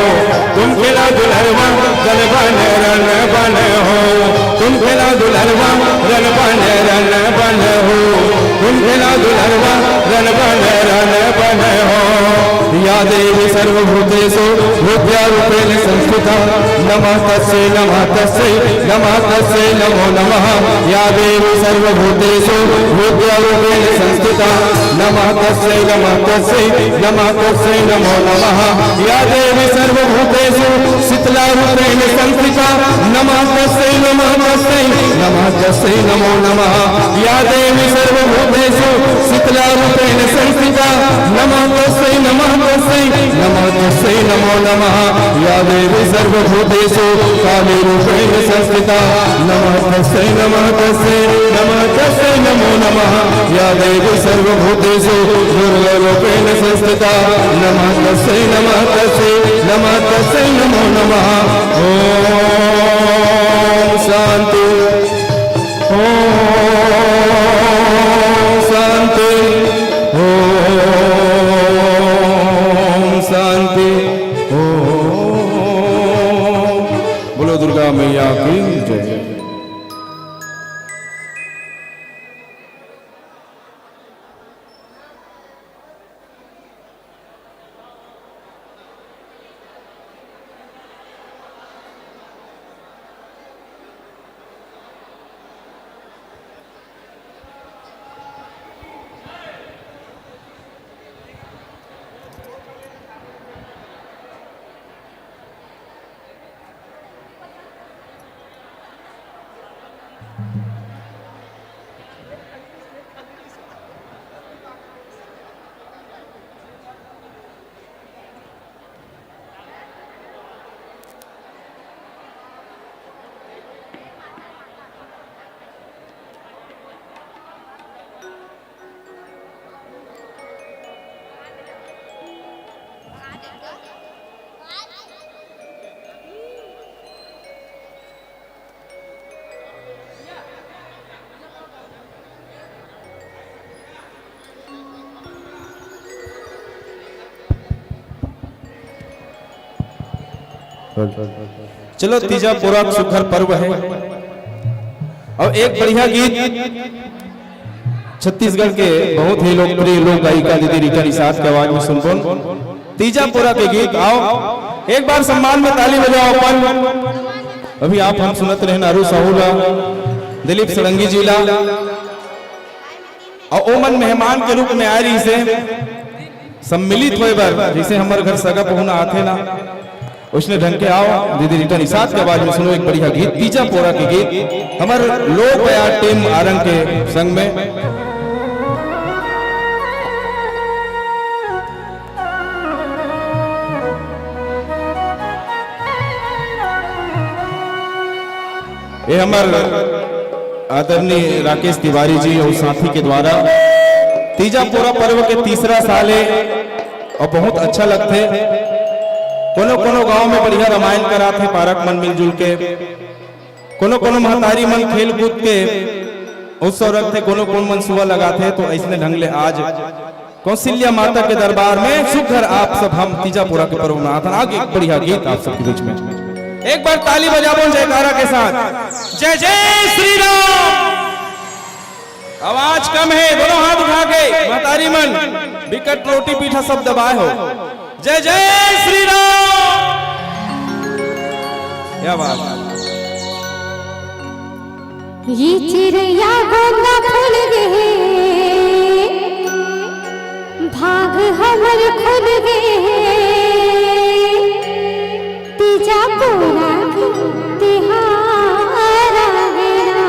तुम खेला दुलरवा रन बन रन बन हो, तुम खेला दुलरवा रन बन रन बन हो, तुम खेला दुलरवा रन बन रन बन हो। या देवी सर्वभूतेषु विद्यारूपेण संस्थिता, नमः तस्यै नमः तस्यै नमः तस्यै नमो नमः। या देवी सर्वभूतेषु विद्यारूपेण संस्थिता, नमः तस्यै नमः तस्यै नमः तस्यै नमो नमः। या देवी सर्वभूतेषु शीतलारूपेण संस्थिता, नमः तस्यै नमः तस्यै नमः तस्यै नमो नमः। या देवी सर्वभूतेषु शीतलारूपेण संस्थिता, नमः तस्यै नमः तस्यै नमः तस्यै नमो नमः। या देवी सर्वभूतेषु कालीरूपेण संस्थिता, नमः तस्यै नमः तस्यै नमः तस्यै नमो नमः। या देवी सर्वभूतेषु दुर्गारूपेण संस्थिता, नमः तस्यै नमः तस्यै नमः तस्यै नमो नमः। ॐ शांति, ॐ शांति, ॐ शांति, ॐ। बोलो दुर्गा मैया की जय। चलो, तीजा पूरा सुघर पर्व है। और एक बढ़िया गीत छत्तीसगढ़ के बहुत ही लोकप्रिय लोक गायिका दीदी रीटा निषाद के आवाज में सुनबो। तीजा पोरा के गीत। आओ, एक बार सम्मान में ताली बजाओ अपन। अभी आप हम सुनत रहे नारू साहू ला, दिलीप षडंगी जी ला, अउ ओमन मेहमान के रूप में आए रहिसे सम्मिलित होए बर, जइसे हमर घर सगा पहुना आथे ना, उसने ढंग के। आओ दीदी, रिटर्न इसात के आवाज में सुनो एक बढ़िया गीत, तीजा पोरा के गीत, हमर लोक बयार टीम आरंग के संग में। ये हमर आदरणीय राकेश तिवारी जी अउ साथी के द्वारा तीजा पोरा पर्व के तीसरा साल हे अउ बहुत अच्छा लगथे। कोनो कोनो गांव में बढ़िया रामायण कराथे, पारक मन मिलजुल के, कोनो कोनो महतारी मन खेल कूद के उत्सव रखथे, कोनो कोनो मन सुआ लगाथे। तो अइसने ढंग ले आज कौशल्या माता के दरबार में सुघर आप सब हम तीजा पोरा के पर्व मनाथन। आगे एक बढ़िया गीत आप सबके बीच में, एक बार ताली बजाबो जयकारा के साथ। जय जय श्री राम। आवाज कम हे, दोनों हाथ उठा के महतारी मन, बिकट रोटी पीठा सब दबाए हो। जय जय श्री राम। क्या बात। ये चिरैया गोंदा फूल गे हे, भाग हमर खुल गे हे, तीजा पोरा के तिहार आगे ना।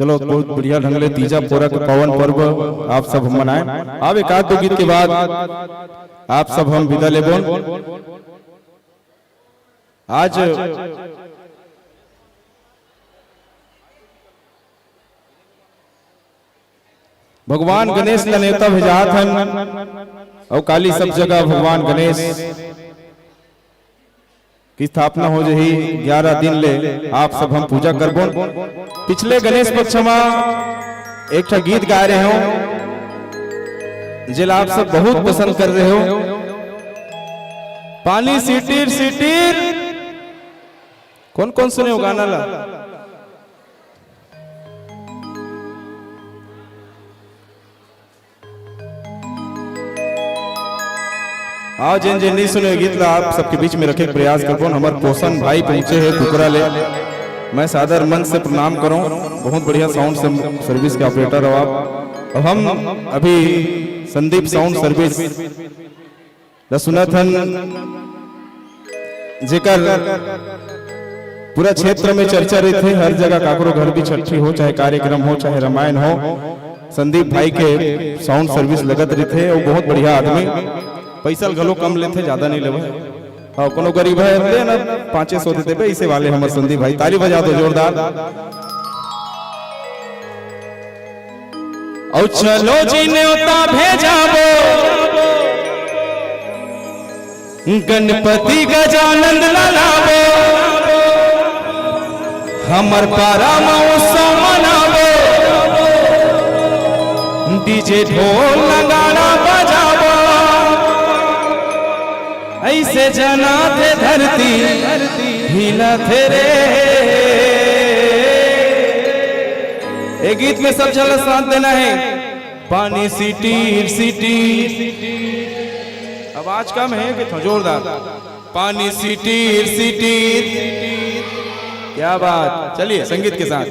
चलो, बहुत बढ़िया ढंग ले तीजा पोरा के पावन पर्व आप सब हम मनाए। अब एक आध दो गीत के बाद आप सब हम विदा लेबोन। आज भगवान गणेश ला नेवता भेजात हन, अउ काली सब जगह भगवान गणेश की स्थापना हो जही। ग्यारह दिन ले आप सब हम पूजा करबोन। पिछले गणेश पक्ष मा एक ठा गीत गाए रहे हो, जेला आप सब बहुत पसंद कर रहे हो, पानी सिटीर सिटीर। कौन कौन सुने हो गाना ला? आओ, जेन जेन नहीं सुने गीत ला, आप सबके बीच में रखे के प्रयास करबोन। हमर पोषण भाई पहुंचे हैं कुकरा ले, मैं सादर मन से प्रणाम करूं। बहुत बढ़िया साउंड सर्विस के ऑपरेटर हो आप। अब हम अभी संदीप साउंड सर्विस ला सुनत हन, जेकर पूरा क्षेत्र में चर्चा रहिथे। हर जगह काकरो घर भी छट्ठी हो, चाहे कार्यक्रम हो, चाहे रामायण हो, संदीप भाई के साउंड सर्विस लगत रहिथे अउ बहुत बढ़िया आदमी। पैसा घलो कम लेथे, ज्यादा नहीं लेवे। हाँ, कोनो गरीब है, दे ना, पाँचे सौ दे देबे, इसे वाले हमर संदीप भाई। ताली बजा दो जोरदार। अउ चलो जी, नेवता भेजाबो, गणपति गजानंद ला लाबो, हमर पारा म उत्सव मनाबो, डीजे ढोल नगाड़ा बजाबो। ऐसे जनाथे धरती हिलाथे रे। ए गीत में सब झन ला साथ देना है। पानी सिटीर सिटीर, आवाज कम है कि थो जोरदार? पानी सिटीर सिटीर, क्या बात। चलिए संगीत के साथ।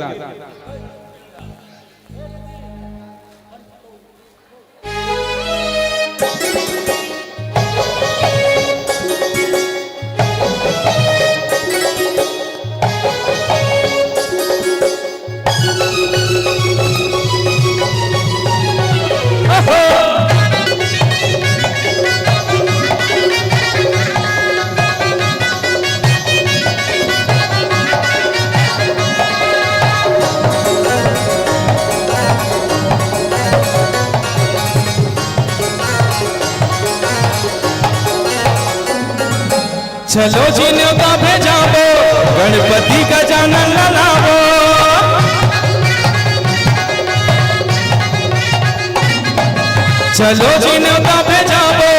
चलो जी, नेवता भेजाबो, गणपति गजानन ला लाबो। चलो जी, नेवता भेजाबो,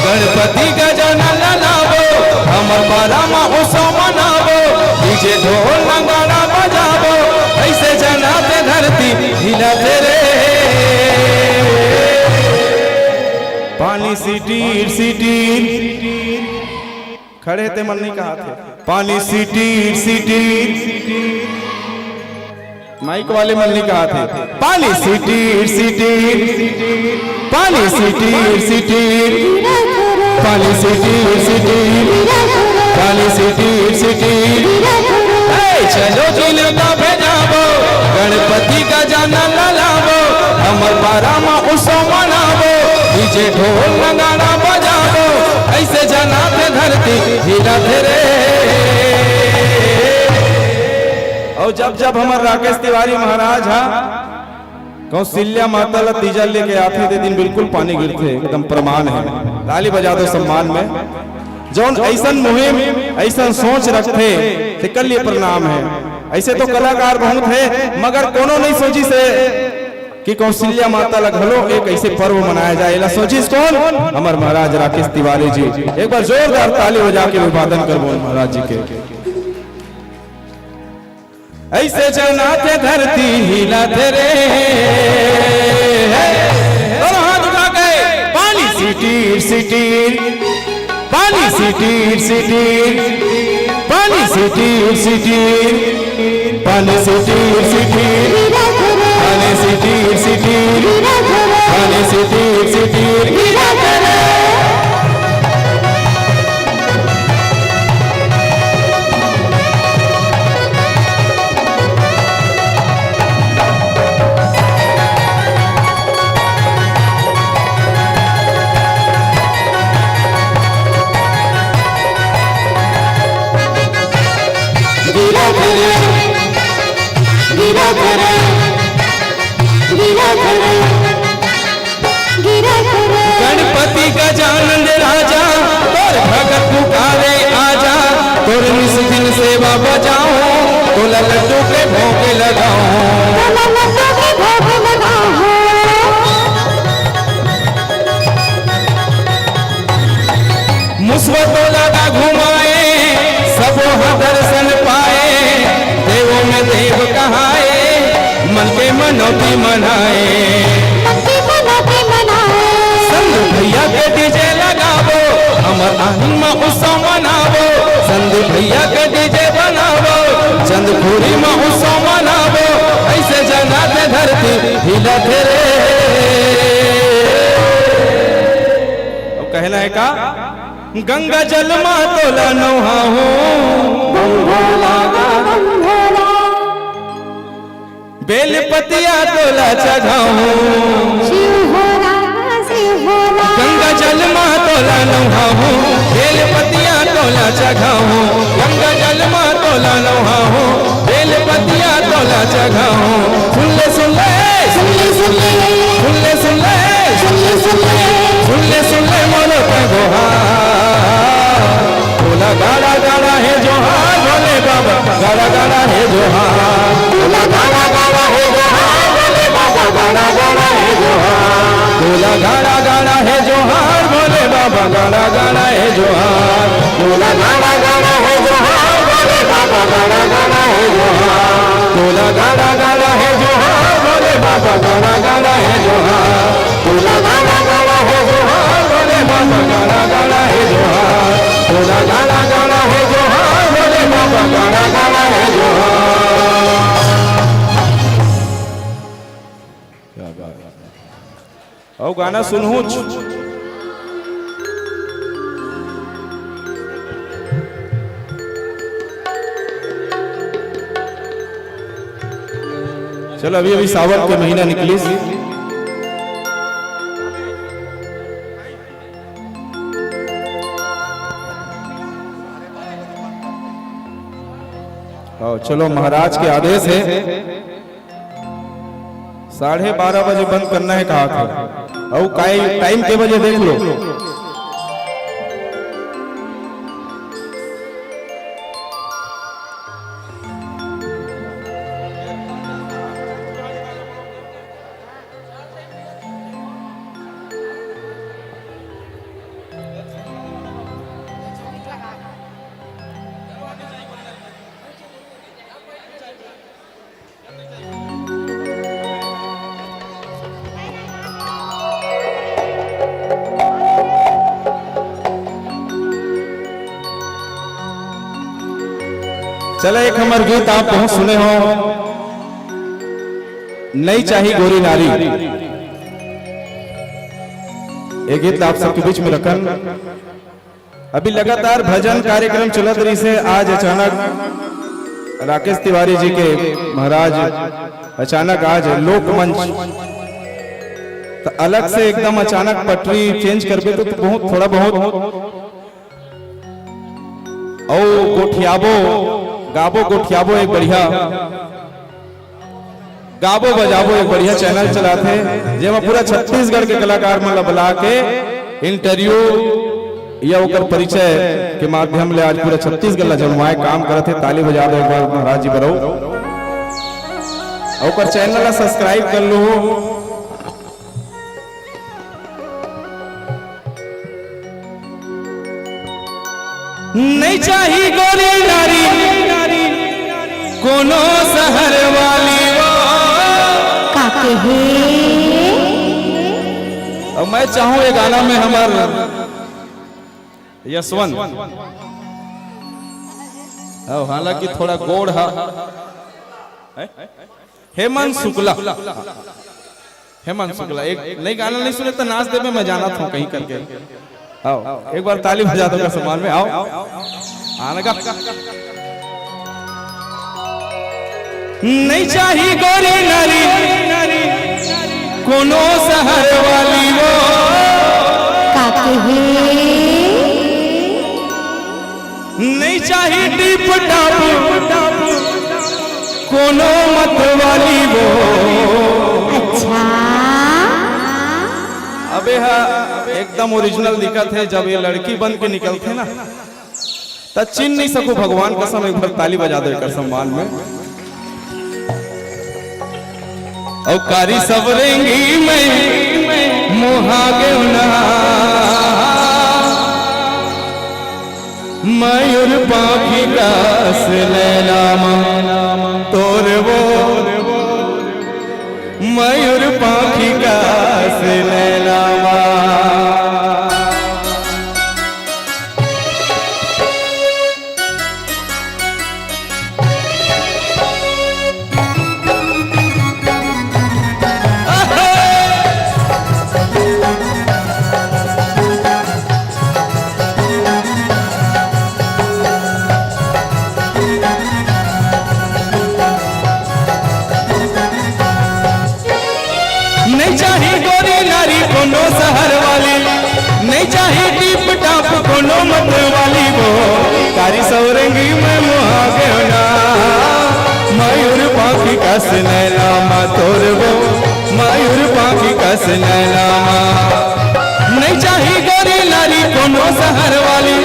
गणपति गजानन ला लाबो। हमर पारा म उत्सव मनाबो, डीजे ढोल नगाड़ा बजाबो। ऐसे जनाथे धरती हिलाथे रे। पानी सिटीर सिटीर। खड़े ते मन नहीं कहा थे। पानी सिटीर सिटीर। माइक वाले मन नहीं कहा थे। पानी सिटीर सिटीर। पानी सिटीर सिटीर। पानी सिटीर सिटीर। पानी सिटीर सिटीर। ए, चलो जी, नेवता भेजाबो, गणपति गजानन ला लाबो, हमर पारा म उत्सव मनाबो, डीजे ढोल नगाड़ा बजाबो, ऐसे जनाथे धरती हिलाथे रे। अउ जब जब हमर राकेश तिवारी महाराज हा कौशल्या माता ला तीजा लेके आथे, ते दिन बिल्कुल पानी गिरथे, एकदम प्रमाण है। ताली बजा दो सम्मान में। जौन ऐसन मुहिम, ऐसन सोच रखथे, तेकर लिए प्रणाम है। ऐसे तो कलाकार बहुत है, मगर कोनो नहीं सोचिस हे कि कौशल्या माता ला घलो एक ऐसे पर्व मनाया जाए। एला सोचिस कौन? हमर महाराज राकेश तिवारी जी। एक बार जोरदार ताली बजा के अभिवादन करबो महाराज जी के। ऐसे जनाथे धरती हिलाथे रे। दोनों हाथ उठा के, पानी सिटीर सिटीर, पानी सिटीर सिटीर, पानी सिटीर सिटीर, पानी सिटीर सिटीर, पानी सिटीर सिटीर, पानी सिटीर सिटीर। इस दिन सेवा बजाऊं, तोला लड्डू के भोग लगाऊं। तोला लड्डू के भोग लगाऊं। मुसवा तोला ला घुमाए, सबो हा दर्शन पाए, देवों में देव कहाए, मन के मनौती मनाए। मन के मनौती मनाए। संग भैया के डीजे लगाबो, हमर आंगन म उत्सव मनाबो। संग भैया के डीजे बनाबो, चंदखुरी म उत्सव मनाबो। ऐसे जनात धरती हिलत रे। अब कहना है का? गंगा जल मा तोला नहाहूं। बम भोला, बम भोला। बेल पतिया तोला चघाहूं। शिव भोला, शिव भोला। गंगा जल मा तोला नहाहूं। बेल पतिया तोला चघाहूं। गंगा जल मा तोला नहाहूं। बेल पतिया तोला चघाहूं। सुन ले, सुन ले। सुन ले, सुन ले। सुन ले, सुन ले। सुन ले, सुन ले। सुन ले, सुन ले मोर तैं गोहार। तोला गाड़ा गाड़ा हे जोहार भोले बाबा, गाड़ा गाड़ा हे जोहार। तोला गाड़ा गाड़ा हे जोहार भोले बाबा, गाड़ा गाड़ा हे जोहार। तोला गाड़ा गाड़ा हे जोहार भोले बाबा, गाड़ा गाड़ा हे जोहार। तोला गाड़ा गाड़ा हे जोहार भोले बाबा, गाड़ा गाड़ा हे जोहार। तोला गाड़ा गाड़ा हे जोहार भोले बाबा, गाड़ा गाड़ा हे जोहार। तोला गाड़ा गाड़ा हे जोहार भोले बाबा, गाड़ा गाड़ा हे जोहार। तोला गाड़ा गाड़ा हे जोहार भोले बाबा, गाड़ा गाड़ा हे जोहार। क्या बात है। अउ गाना सुनहूं। चलो, अभी अभी सावन के महीना निकलिस। आओ, चलो, महाराज के आदेश हे, साढ़े बारह बजे बंद करना हे कहा था। अउ काई टाइम के बजे देख लो। चला, एक हमर गीत आप बहुत सुने हो, नइ चाही गोरी नारी। ये गीत आप सबके बीच में रखन। अभी लगातार भजन कार्यक्रम चलत रहिसे, आज अचानक राकेश तिवारी जी के महाराज अचानक आज लोकमंच, त अलग से एकदम अचानक पटरी चेंज करबे तो, तो बहुत, थोड़ा बहुत अउ गोठियाबो, गाबो गोठियाबो एक बढ़िया गाबो बजाबो एक बढ़िया चैनल चलाथे, जेमा पूरा छत्तीसगढ़ के कलाकार मन ला बुला के इंटरव्यू या ओकर परिचय के माध्यम ले आज पूरा छत्तीसगढ़ ला जमवाए काम करत हे। ताली बजा दो एक बार महाराज जी बर। ओकर चैनल ला सब्सक्राइब कर लो। नइ चाही गोरी नारी कोनो शहर वाली वो। का कहे? अब मैं चाहूं ये गाना में हमर यशवंत, अब हालांकि थोड़ा गोड़ हा, हैं? हेमंत शुक्ला। हेमंत शुक्ला, एक नई गाना नइ सुने त नाच देबे, मैं जानत हूं कहीं करके। आओ, एक बार ताली बजा दो का सम्मान में, आओ। आने का। नइ चाही गोरी नारी कोनो शहर वाली वो। का कहे? नइ चाही टिप टाप कोनो मत वाली वो। अच्छा। अबे हा एकदम ओरिजिनल दिखत हे, जब ये लड़की बन के निकलथे ना, त चिन्ह नहीं सको भगवान कसम, एक बार ताली बजा दो एकर सम्मान में। अउ कारी सब रेंगी में मोहा गेवना, मयूर पाखी कस नैना मा तोर वो, मयूर पाखी कस नैना मा। नहीं चाही गोरी नारी कोनो शहर वाली, नहीं चाही टीप टाप कोनो मत वाली वो। कारी सौरंगी में मोहा गेवना, मयूर पाखी कस नैना मा तोर वो, मयूर पाखी कस नैना मा। नहीं चाही गोरी नारी कोनो शहर वाली,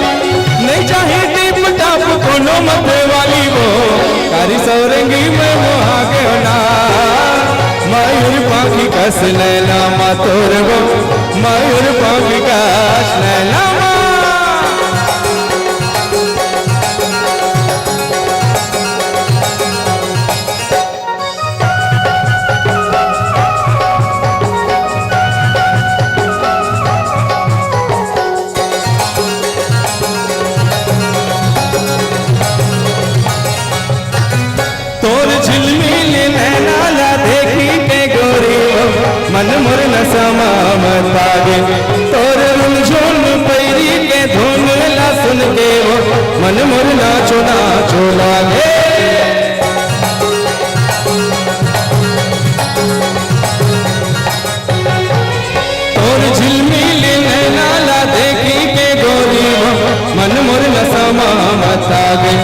नहीं चाही टीप टाप कोनो मत वाली वो। कारी सौरंगी में मोहा गेवना, मयूर पाखी कस नैना मा तोर वो, मयूर पाखी कस नैना मा। तोर झिलमिल नैना ला देखी के गोरी वो, मन मोर नसा मा मत आगे। तोर रुनझुन पैरी के धुन ला सुन के वो, मन मोर नाचो नाचो लागे। तोर झिलमिल नैना ला देखी के गोरी वो, मन मोर नसा मा मत आगे।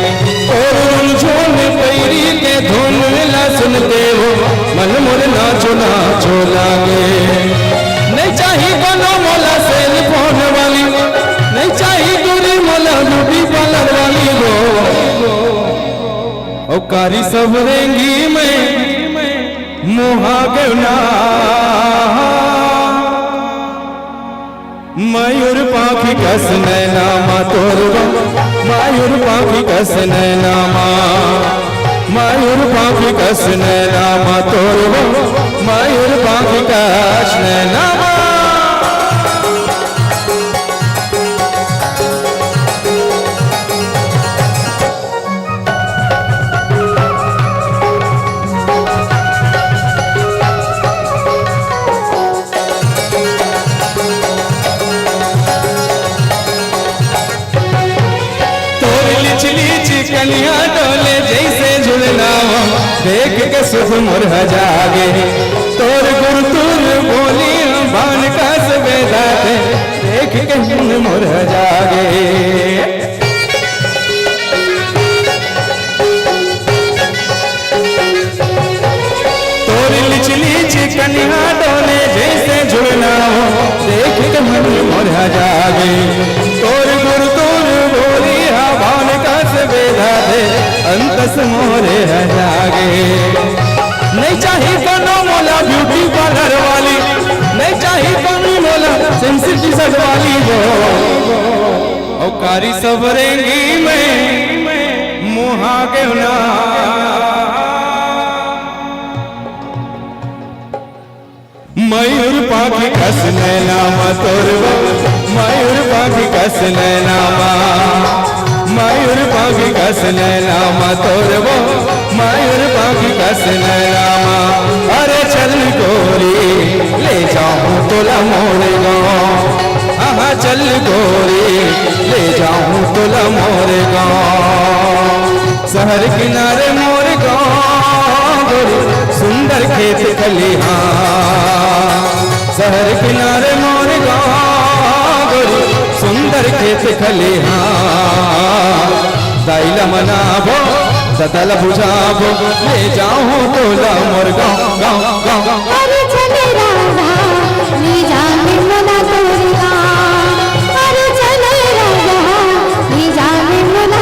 तोर रुनझुन पैरी के धुन ला सुन के वो, मन मोर नाचो नाचो लागे। नहीं चाही कोनो मोला सेल फोन वाली, नहीं चाही गोरी मोला ब्यूटी पार्लर वाली वो। ओ कारी सब रेंगी में मोहा गेवना, मयूर पाखी कस नैना मा तोर वो, मयूर पाखी कस नैना मा, मयूर पाखी कस नैना मा तोर वो, मयूर पाखी कस नैना मा। तोर लिचली चिकनिया डोले जैसे झुलना वो, देख के सुध मोर ह जागे। तोर गुरतुर बोली बान कस बेदाते, देख के मन मोर ह जागे। तोर लिचली चिकनिया डोले जैसे झुलना वो, देख के मन मोर ह जागे। तोर गुरतुर बोली हा बान कस बेदाते, अंतस मोरे ह जागे। नहीं चाही कोनो मोला ब्यूटी पार्लर वाली, नहीं चाही कोनो मोला सेंसिटिव वाली वो। ओ कारी सब रेंगी में मोहा गेवना, मयूर पाखी कस नैना मा तोर वो, मयूर पाखी कस नैना मा, मयूर पाखी कस नैना मा तोर वो, मयूर पाखी कस नैना मा। अरे चल गोरी, ले जाऊं तोला मोर गाँव। आहा, चल गोरी, ले जाऊं तोला मोर गाँव। शहर किनारे मोर गाँव गोरी, सुंदर खेत खलिहान। शहर किनारे मोर गाँव गोरी, सुंदर खेत खलिहान। दाई ला मनाबो, ददा ला बुझाबो, ले जाहूं तोला मोर गाँव, गाँव, गाँव। अरे चले राजा, ले जाने मोला तोर गाँव। अरे चले राजा, ले जाने मोला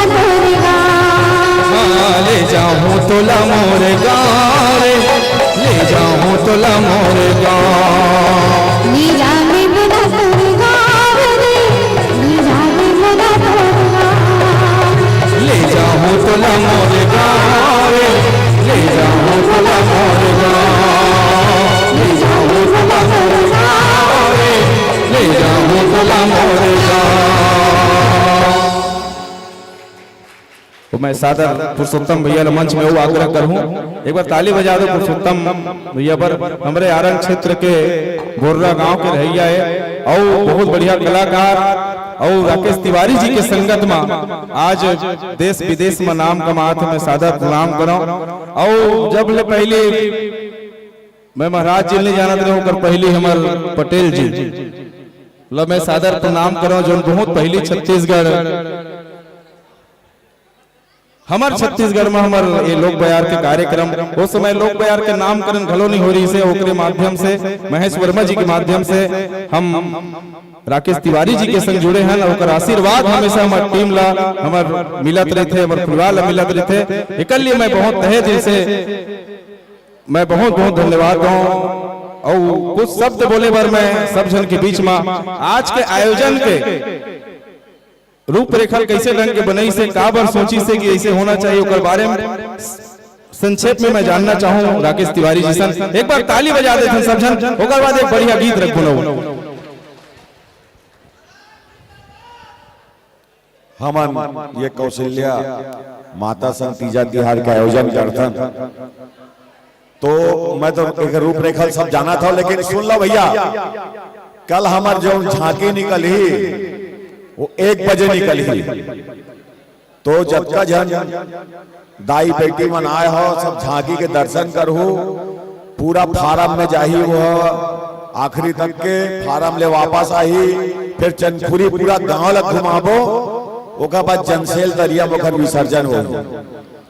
जाहूं तोला मोर गाँव रे, ले जाहूं तोला मोर गाँव। ले जाहूं तोला मोर गाँव रे, ले जाहूं तोला मोर गाँव। ले जाहूं तोला मोर गाँव रे, ले जाहूं तोला मोर गाँव। ले जाहूं तोला मोर गाँव रे, ले जाहूं तोला मोर गाँव। तो मैं सादर पुरुषोत्तम भैया ल मंच में अउ आग्रह करहूं, एक बार ताली बजा दो पुरुषोत्तम भैया बर। हमरे आरंग क्षेत्र के बोर्रा गांव के रहइया हे अउ बहुत बढ़िया कलाकार अउ राकेश तिवारी जी के संगत म आज देश विदेश म नाम कमात हे। मैं सादर प्रणाम करंव। अउ जब ले पहली मैं महाराज जी ल नइ जानत रहेंव, ओकर पहली हमर पटेल जी ल मैं सादर प्रणाम करंव, जोन बहुत पहली छत्तीसगढ़ हमर छत्तीसगढ़ म हमर ये लोक बयार के कार्यक्रम, ओ समय लोक बयार के नामकरण घलो नइ हो रहिस हे, ओकरे माध्यम से, महेश वर्मा जी के माध्यम से हम राकेश तिवारी जी के संग जुड़े हन, अउ ओकर आशीर्वाद हमेशा हमर टीम ला, हमर मिलत रहिथे, हमर परिवार ला मिलत रहिथे। एकर लिए मैं बहुत तहे दिल से, मैं बहुत बहुत धन्यवाद दूं। अउ कुछ शब्द बोले बर मैं सब झन के बीच म आज के आयोजन के रूपरेखा कइसे ढंग के बनाइस हे, काबर सोचिस हे कि अइसे होना चाहिए, ओकर बारे म संक्षेप में मैं जानना चाहूं राकेश तिवारी जी सन। एक बार ताली बजा देथन सब झन, ओकर बाद एक बढ़िया गीत रखबो। हमन ये कौशल्या माता संग तीजा तिहार के आयोजन करथन, तो मैं तो एक रूपरेखा सब जानत हंव, लेकिन सुन लो भैया, कल हमर जो झांकी निकलही, वो एक बजे निकलही। तो जतका झन दाई बेटी मन आए हो, सब झांकी के दर्शन करहू। पूरा फारम में जाही, वो आखिरी तक के फारम ले वापस आही, फिर चंदखुरी पूरा गांव ला घुमाबो, ओकर बाद जनसेल तरिया में ओकर विसर्जन होही।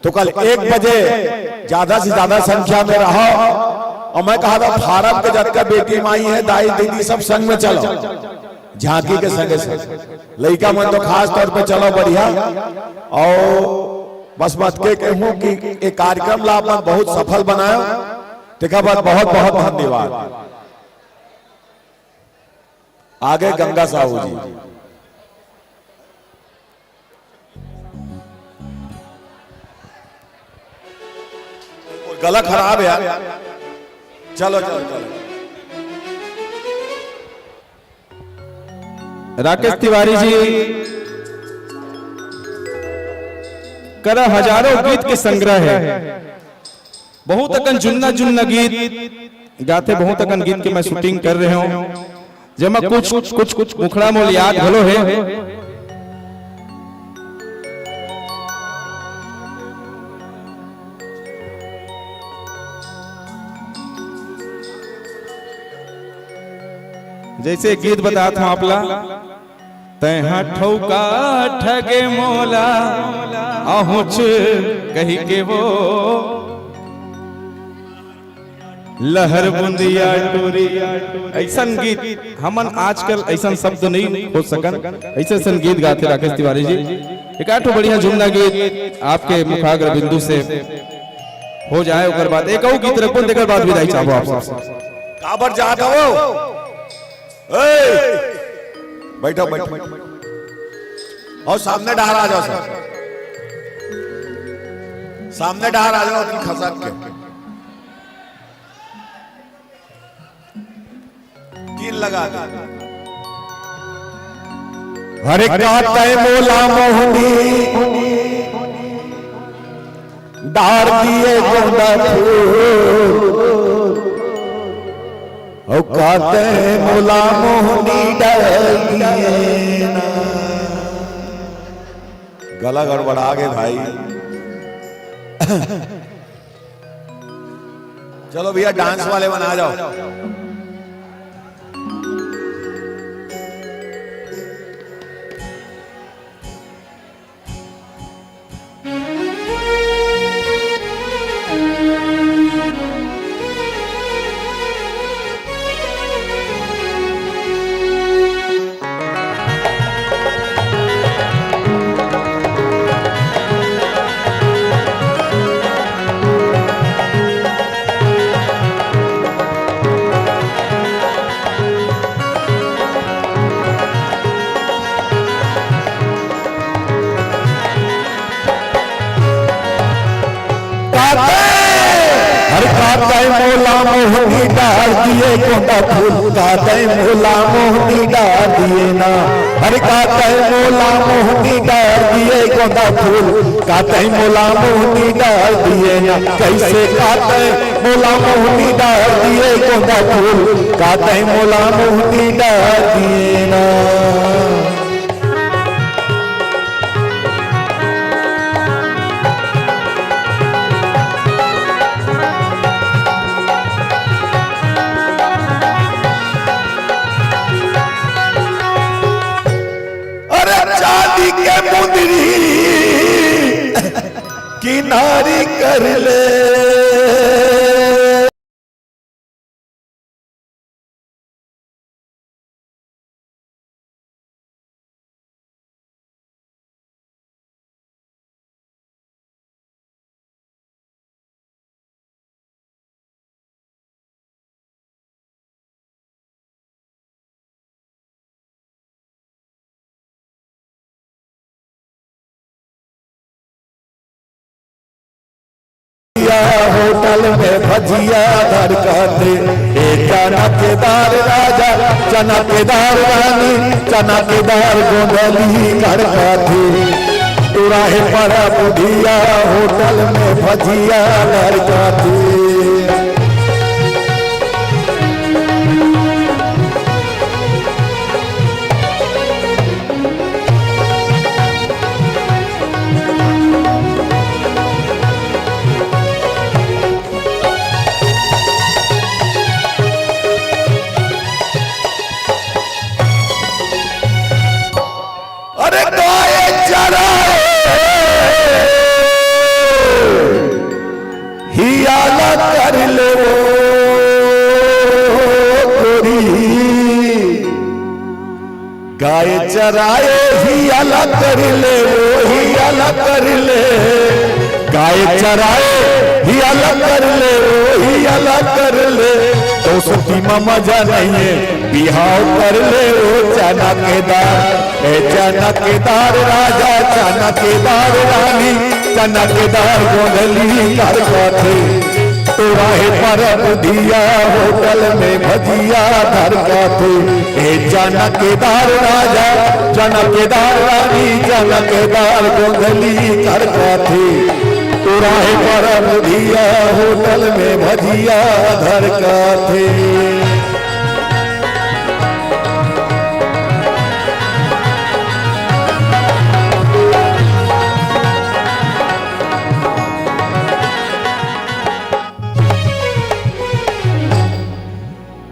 तो कल एक बजे ज्यादा से ज्यादा संख्या में रहो। अउ मैं कहा था, फारम के जतका बेटी माई हे, दाई दीदी, सब संग में चलो, झांकी के संगे संग लइका मन तो खास तौर पे चलो, बढ़िया। अउ बस बात के कहूं कि एक कार्यक्रम ला अपन बहुत सफल बनायो, तेकर बाद बहुत बहुत धन्यवाद। आगे गंगा साहू जी। गला खराब है यार। चलो, चलो, चलो। राकेश तिवारी जी करा हजारों गीत के संग्रह है, बहुत अकन जुन्ना जुन्ना गीत गाथे, बहुत अकन गीत के मैं शूटिंग कर रहे हूँ, जेमा कुछ कुछ कुछ मुखड़ा मोल याद घलो है। जैसे गीत बतात हूँ आप ला, तैं हा ठौका ठगे मोला, आहुच कही के वो लहर बुंदिया टूरी। ऐसन गीत हमन आजकल ऐसन शब्द नहीं खोज सकन, ऐसे ऐसन गीत गाथे राकेश तिवारी जी। एक आठ ठो बढ़िया जुमला गीत आपके मुखाग्र बिंदु से हो जाए, ओकर बाद एक अउ गीत रखबो, तेकर बाद विदाई चाहबो आप सबसे। काबर जात हवो? ए, बैठो, बैठो। अउ सामने डहर आ जाओ सर, सामने डहर आ जाओ, अभी खसक के कील लगा दे। अरे का तैं मोला मोहनी डार दिए गोंदा फूल, अउ का तैं मोला मोहनी डार दिए ना। गला गड़बड़ा गे भाई। चलो भैया, डांस वाले बना जाओ। कातै, हर कातै मोला मोहनी डार दिए गोंदा फूल, कातै मोला मोहनी डार दिए ना। हर कातै मोला मोहनी डार दिए गोंदा फूल, कातै मोला मोहनी डार दिए ना। कैसे कातै मोला मोहनी डार दिए गोंदा फूल, कातै मोला मोहनी डार दिए ना। अरे चांदी के मुंदरी किनारी कर ले। होटल में भजिया धर काथे, ए चना के दार राजा, चना के दार रानी, चना के दार गोंधली कर काथे। तुराहे पर बुधिया होटल में भजिया धर काथे। अरे गाय चराए हियाला कर ले वो गोरी, गाय चराए हियाला कर ले वो हियाला कर ले, गाय चराए हियाला कर ले वो हियाला कर ले। दोस्ती में मजा नहीं है, बिहाव कर ले वो चना के दार। ए चना के दार राजा, चना के दार रानी, चना के दार गोंधली कर काथे। तुराहे पर बुधिया होटल में भजिया धर काथे। ए चना के दार राजा, चना के दार रानी, चना के दार गोंधली कर काथे। तुराहे पर बुधिया होटल में भजिया धर काथे।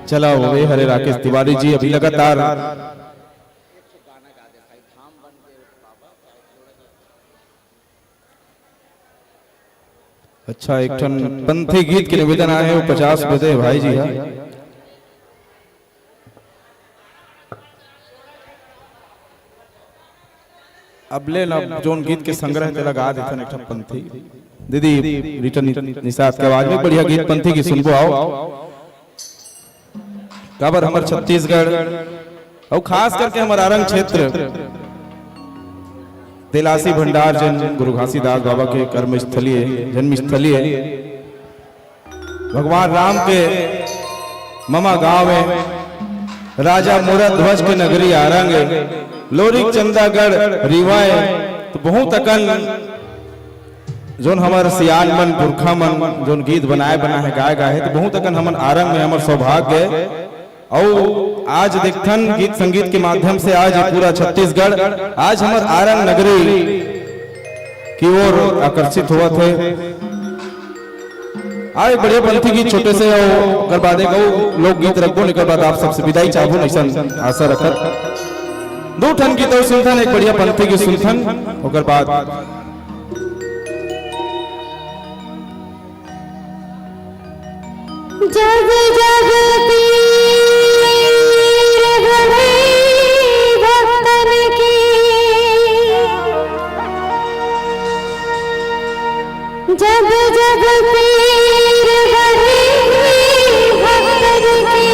चला हुए हरे राकेश तिवारी जी अभी लगातार। अच्छा, एक ठन पंथी गीत के निवेदन आए हे, वो पचास रुपये दे भाई जी हा। अब ले ना, जोन गीत के संग्रह तेला गा देथन एक ठन पंथी। दीदी, रिटर्न निषाद के आवाज में बढ़िया गीत पंथी गीत सुनबो, आओ। काबर हमर छत्तीसगढ़ अउ खास करके हमर आरंग क्षेत्र तेलासी भंडार, जन गुरु घासीदास बाबा के कर्म स्थली हे, जन्म स्थली हे। भगवान राम के ममा गांव हे, राजा मोरा ध्वज के नगरी आरंग हे, लोरिक चंदागढ़ रीवा हे। तो बहुत अकन जोन हमर सियान मन, पुरखा मन, जोन गीत बनाए, बनाए हे, गाए, गाए हे, तो बहुत अकन हमन आरंग में हमर सौभाग्य हे। अउ आज देखथन गीत संगीत के माध्यम से आज ये पूरा छत्तीसगढ़, आज हमर आरंग नगरी की ओर आकर्षित होवत हे। आ एक बढ़िया पंथी गीत छोटे से, अउ ओकर बाद एक अउ लोकगीत रखबो, ओकर बाद आप सबसे विदाई चाहबो, अइसन आशा रखत। दू ठन गीत अउ सुनथन, एक बढ़िया पंथी गीत सुनथन, ओकर बाद जब जब पीर बढ़े भक्तन के, जब जब पीर बढ़े भक्तन के,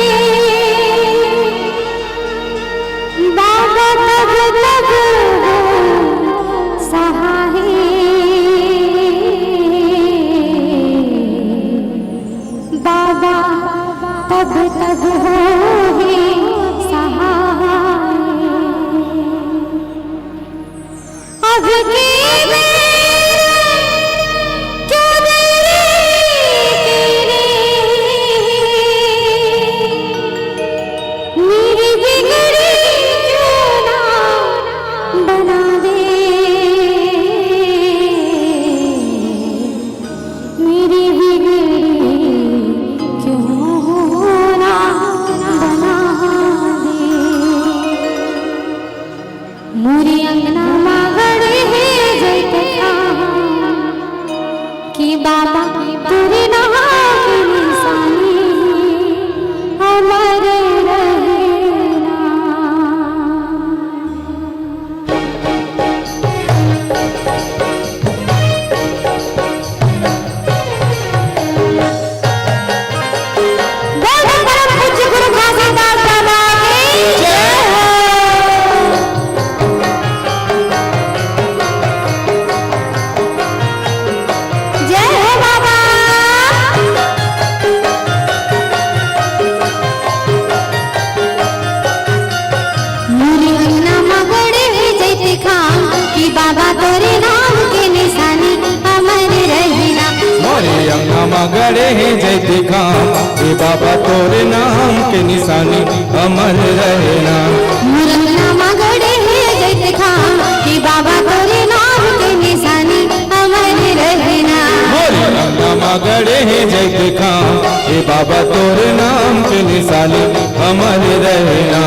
बाबा तब तब हो सहाय। बाबा तोरे नाम के निशानी अमर रहना। बोल परम पूज्य गुरु घासीदास बाबा की जय हो। जय हो बाबा। मोरे अंगना म गड़े हे जैतखाम, कि बाबा तोरे नाम के निशानी अमर रहना। मोरे अंगना म गड़े हे जैतखाम, कि बाबा तोरे नाम के निशानी अमर रहना। मोरे अंगना म गड़े हे जैतखाम, कि बाबा तोरे नाम के निशानी अमर रहना। मोरे अंगना म गड़े हे जैतखाम, हे बाबा तोरे नाम के निशानी अमर रहना।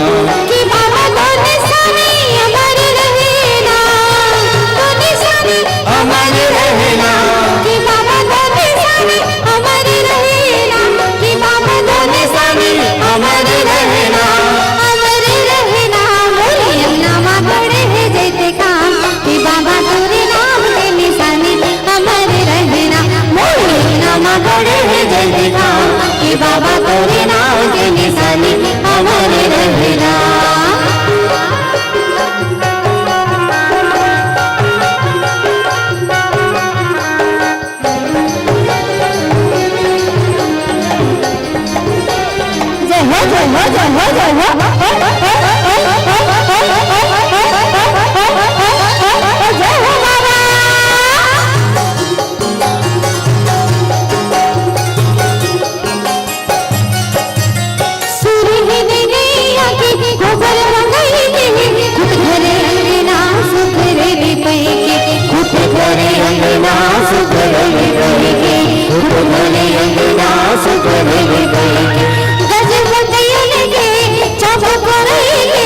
कि बाबा तोर निशानी अमर रहना, तोर निशानी अमर रहना। कि बाबा तोर निशानी अमर रहना, कि बाबा तोर निशानी अमर रहना, अमर रहना। मोरे अंगना म गड़े हे जैतखाम, कि बाबा तोरे नाम के निशानी अमर रहना। मोरे अंगना म गड़े हे जैतखाम, कि बाबा तोरे नाम के निशानी अमर रहना। जय हो, जय हो, जय हो, जय हो। जय हो बाबा। सुरही नैया के गोबर मंगई के, खुद घरे अंगना सुघरे लिपई के, खुद घरे अंगना सुघरे लिपई के, खुद घरे अंगना सुघरे लिपई के। गज बतैया लेके चौक करई के,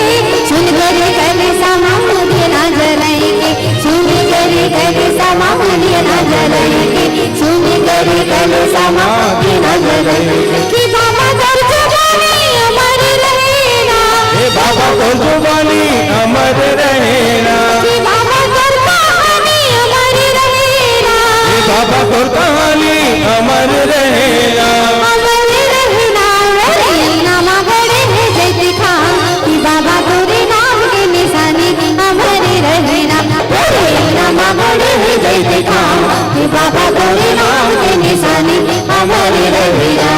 सुनगरी कलसा म दिया ना जरई के, सुनगरी कलसा म दिया ना जरई के, सुनगरी कलसा म दिया ना जरई के। कि बाबा तोर जुबानी अमर रहना। हे बाबा तोर जुबानी अमर रहना। कि बाबा तोर कहानी अमर रहना। हे बाबा तोर कहानी अमर रहना। अमर रहना। मोरे अंगना म गड़े हे जैतखाम, कि बाबा तोरे नाम के निशानी अमर रहना। मोरे अंगना म गड़े हे जैतखाम, कि बाबा तोरे नाम के निशानी अमर रहना।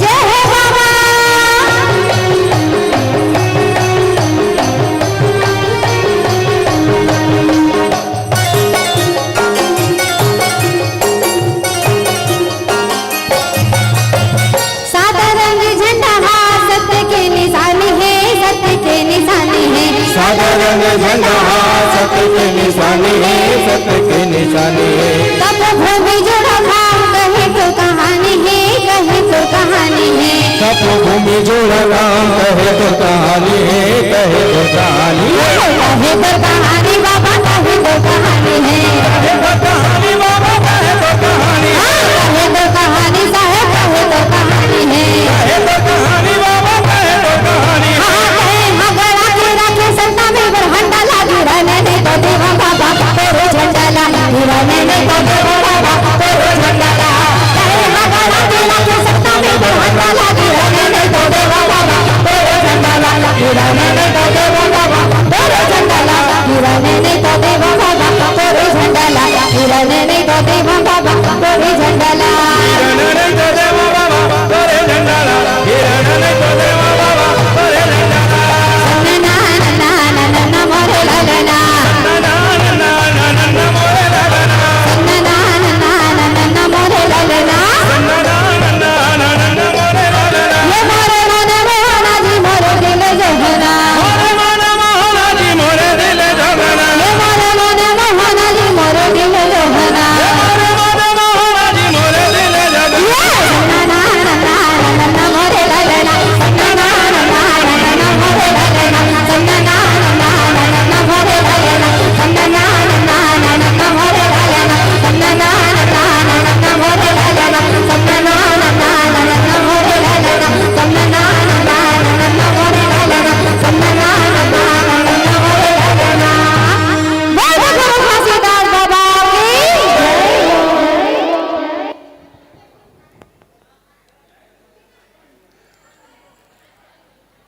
जय हो बाबा। सादा रंग झंडा हा सत्य के निशानी हे, सत्य के निशानी हे। सादा रंग झंडा हा सत्य के निशानी हे, सत्य के निशानी हे। तपोभूमि जोड़ा धाम कहे तो कहानी हे, कहे तो कहानी हे। तपोभूमि जोड़ा धाम कहे तो कहानी हे, कहे तो कहानी हे। कहे तो कहानी बाबा, कहे तो कहानी हे। कहे तो कहानी बाबा, कहे तो कहानी हे। हाँ, कहे तो कहानी साहेब, कहे तो कहानी हे। कहे तो कहानी बाबा, कहे तो कहानी हे। हाँ, कहे हगड़ा के राखे सत्ता में बरहंडा लागी रहने नहीं तो देवा बाबा तोरो झंडा लागी रहने नहीं तो देवा बाबा तोरो झंडा ला। कहे हगड़ा के राखे सत्ता में बरहंडा लागी रहने नहीं तो देवा बाबा तोरो झंडा लागी रहने नहीं तो देवा बाबा तोरो झंडा लागी रहने नहीं तो देवा बाबा तोरो झंडा ला।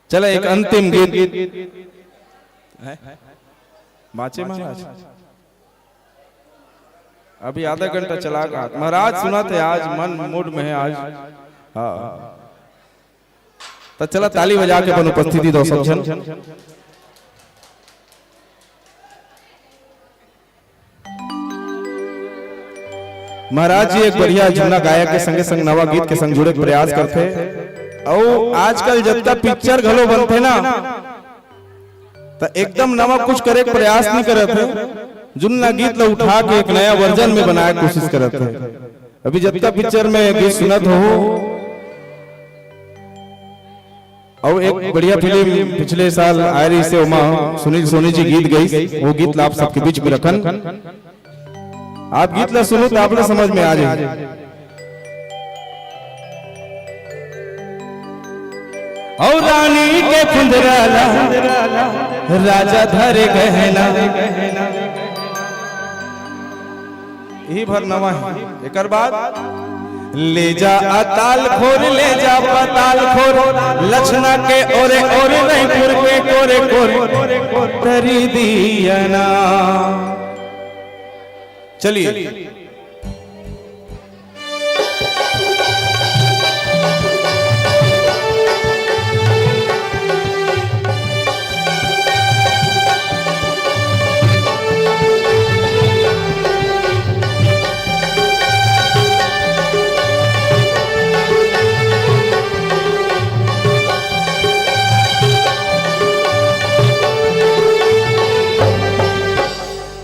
चला, एक अंतिम गीत। हैं? बाँचे महाराज? अभी आधा घंटा चला गा। महाराज सुनत हे, आज मन मूड में हे आज। हाँ। त चला, ताली बजा के अपन उपस्थिति दो सब झन। महाराज जी एक बढ़िया झुन्ना गायक के संगे संग नवा गीत के संग जुड़े के प्रयास करथे। अउ आजकल जतका पिक्चर घलो बनथे ना, त एकदम नवा कुछ करे के प्रयास नइ करत हे। झुन्ना गीत ल उठा के एक नया वर्जन में बनाए के कोशिश करत हे। अभी जतका पिक्चर में गीत सुनत हो, अउ एक बढ़िया फिल्म पिछले साल आए रहिसे, ओमा सुनील सोनी जी गीत गइस, वो गीत ला आप सबके बीच में रखन। आप गीत ला सुनो त आप ला समझ में आ जाए। अउ रानी के फुंदरा ला राजा धरे गहना, इही भर नवा हे। एकर बाद ले जा अताल खोर, ले जा पताल खोर, लछना के ओरे ओरे, रईपुर के कोरे कोरे, तरी दिया ना। चलिए।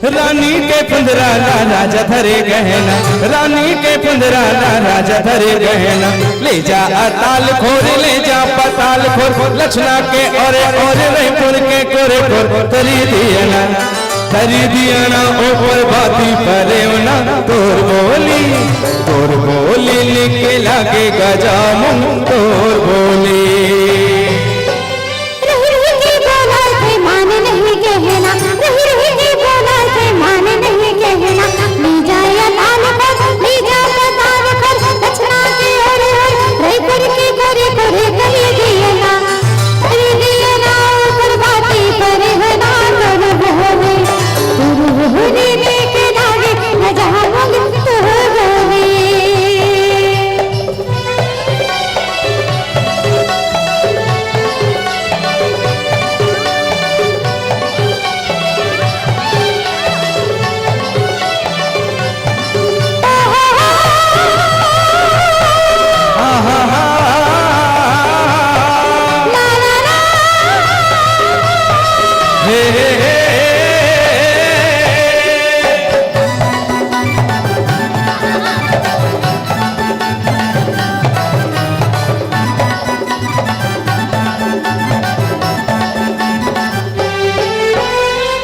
रानी के फुंदरा ला राजा धरे गहना, रानी के फुंदरा ला राजा धरे गहना। ले जा अताल खोर, ले जा पताल खोर, लछना के ओरे ओरे, रईपुर के कोरे कोर, तरी दिया ना, तरी दिया ना, ऊपर बाती परे ना, तोर बोली, तोर बोली निके लागे गजा मुंग, तोर बोली। रही रही के बोला थे मान नहीं कहना, रही रही के बोला थे मान नहीं कहना। ले जा या ताल पर, ले जा या ताल पर, दक्षिणा के ओर ओर, रईपुर के कोरे कोरे, कली दिया ना, कली दिया ना, ऊपर बाती परे हो ना, तोर बोले, तोर बोले देख लागे, न जहाँ मंग तोर बोले।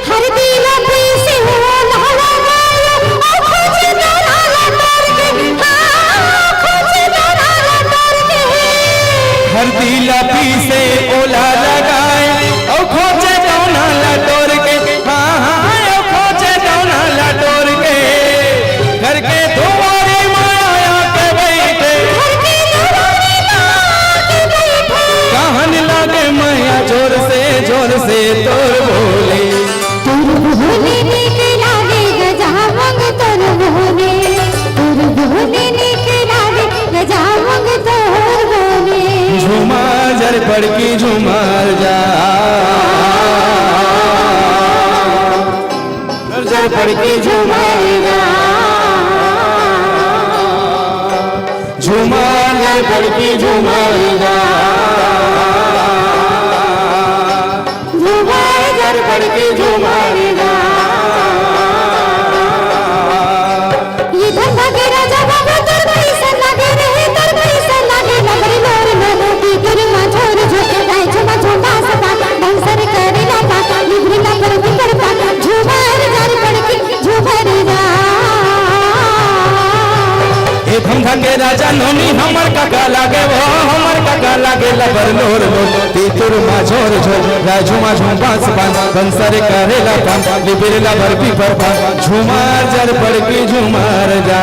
हरदी ला पीसे ओला लगाए, ओ खोजे दौना ला तोर के, हाँ, खोजे दौना ला तोर के। हरदी ला पीसे ओला लगाए, ओ खोजे दौना ला तोर के, हाँ, हाँ, ओ खोजे दौना ला तोर के। घर के दुवारी माया के बइठे, घर के दुवारी माया के बइठे। कहन लागे मया जोर से, जोर से तोर बोले। तोर बोले निक लागे गजा मंग तोर बोले। तोर बोले निक लागे गजा मंग तोर बोले। झूमा जर पड़की झूमर जा। जर पड़की झूमर जा, झूमर जर पड़की झूमर जा, झूमर जर पड़की झूमर जा। ये धंधा के राजा बाबू तोर पैसा लागे रहे, तोर पैसा लागे, नगरी लोर लोर, तीतर मा झोर झोर, राय झुमा झुमा सपा, डांसर करे लापा, निभरी ला पर भी करपा, झूमर जर पड़की झूमर जा। ए धंधा के राजा नोनी हमर काका लागे, वो हमर काका लागे, लबर लोर लोर, तीतुर मा झोर झोर, राजू मा झुम बांस बांस, बंसर करे ला पान, लिबिर ला बरपी पर पान, झूमर जर पड़की झूमर जा।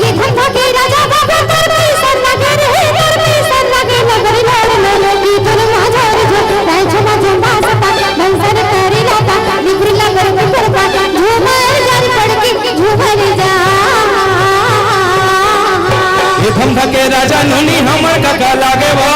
ये धंधा के राजा बाबू तोर पैसा लागे रहे, तोर पैसा लागे, लबर हम धके राजा नोनी हमर काका लागे बा।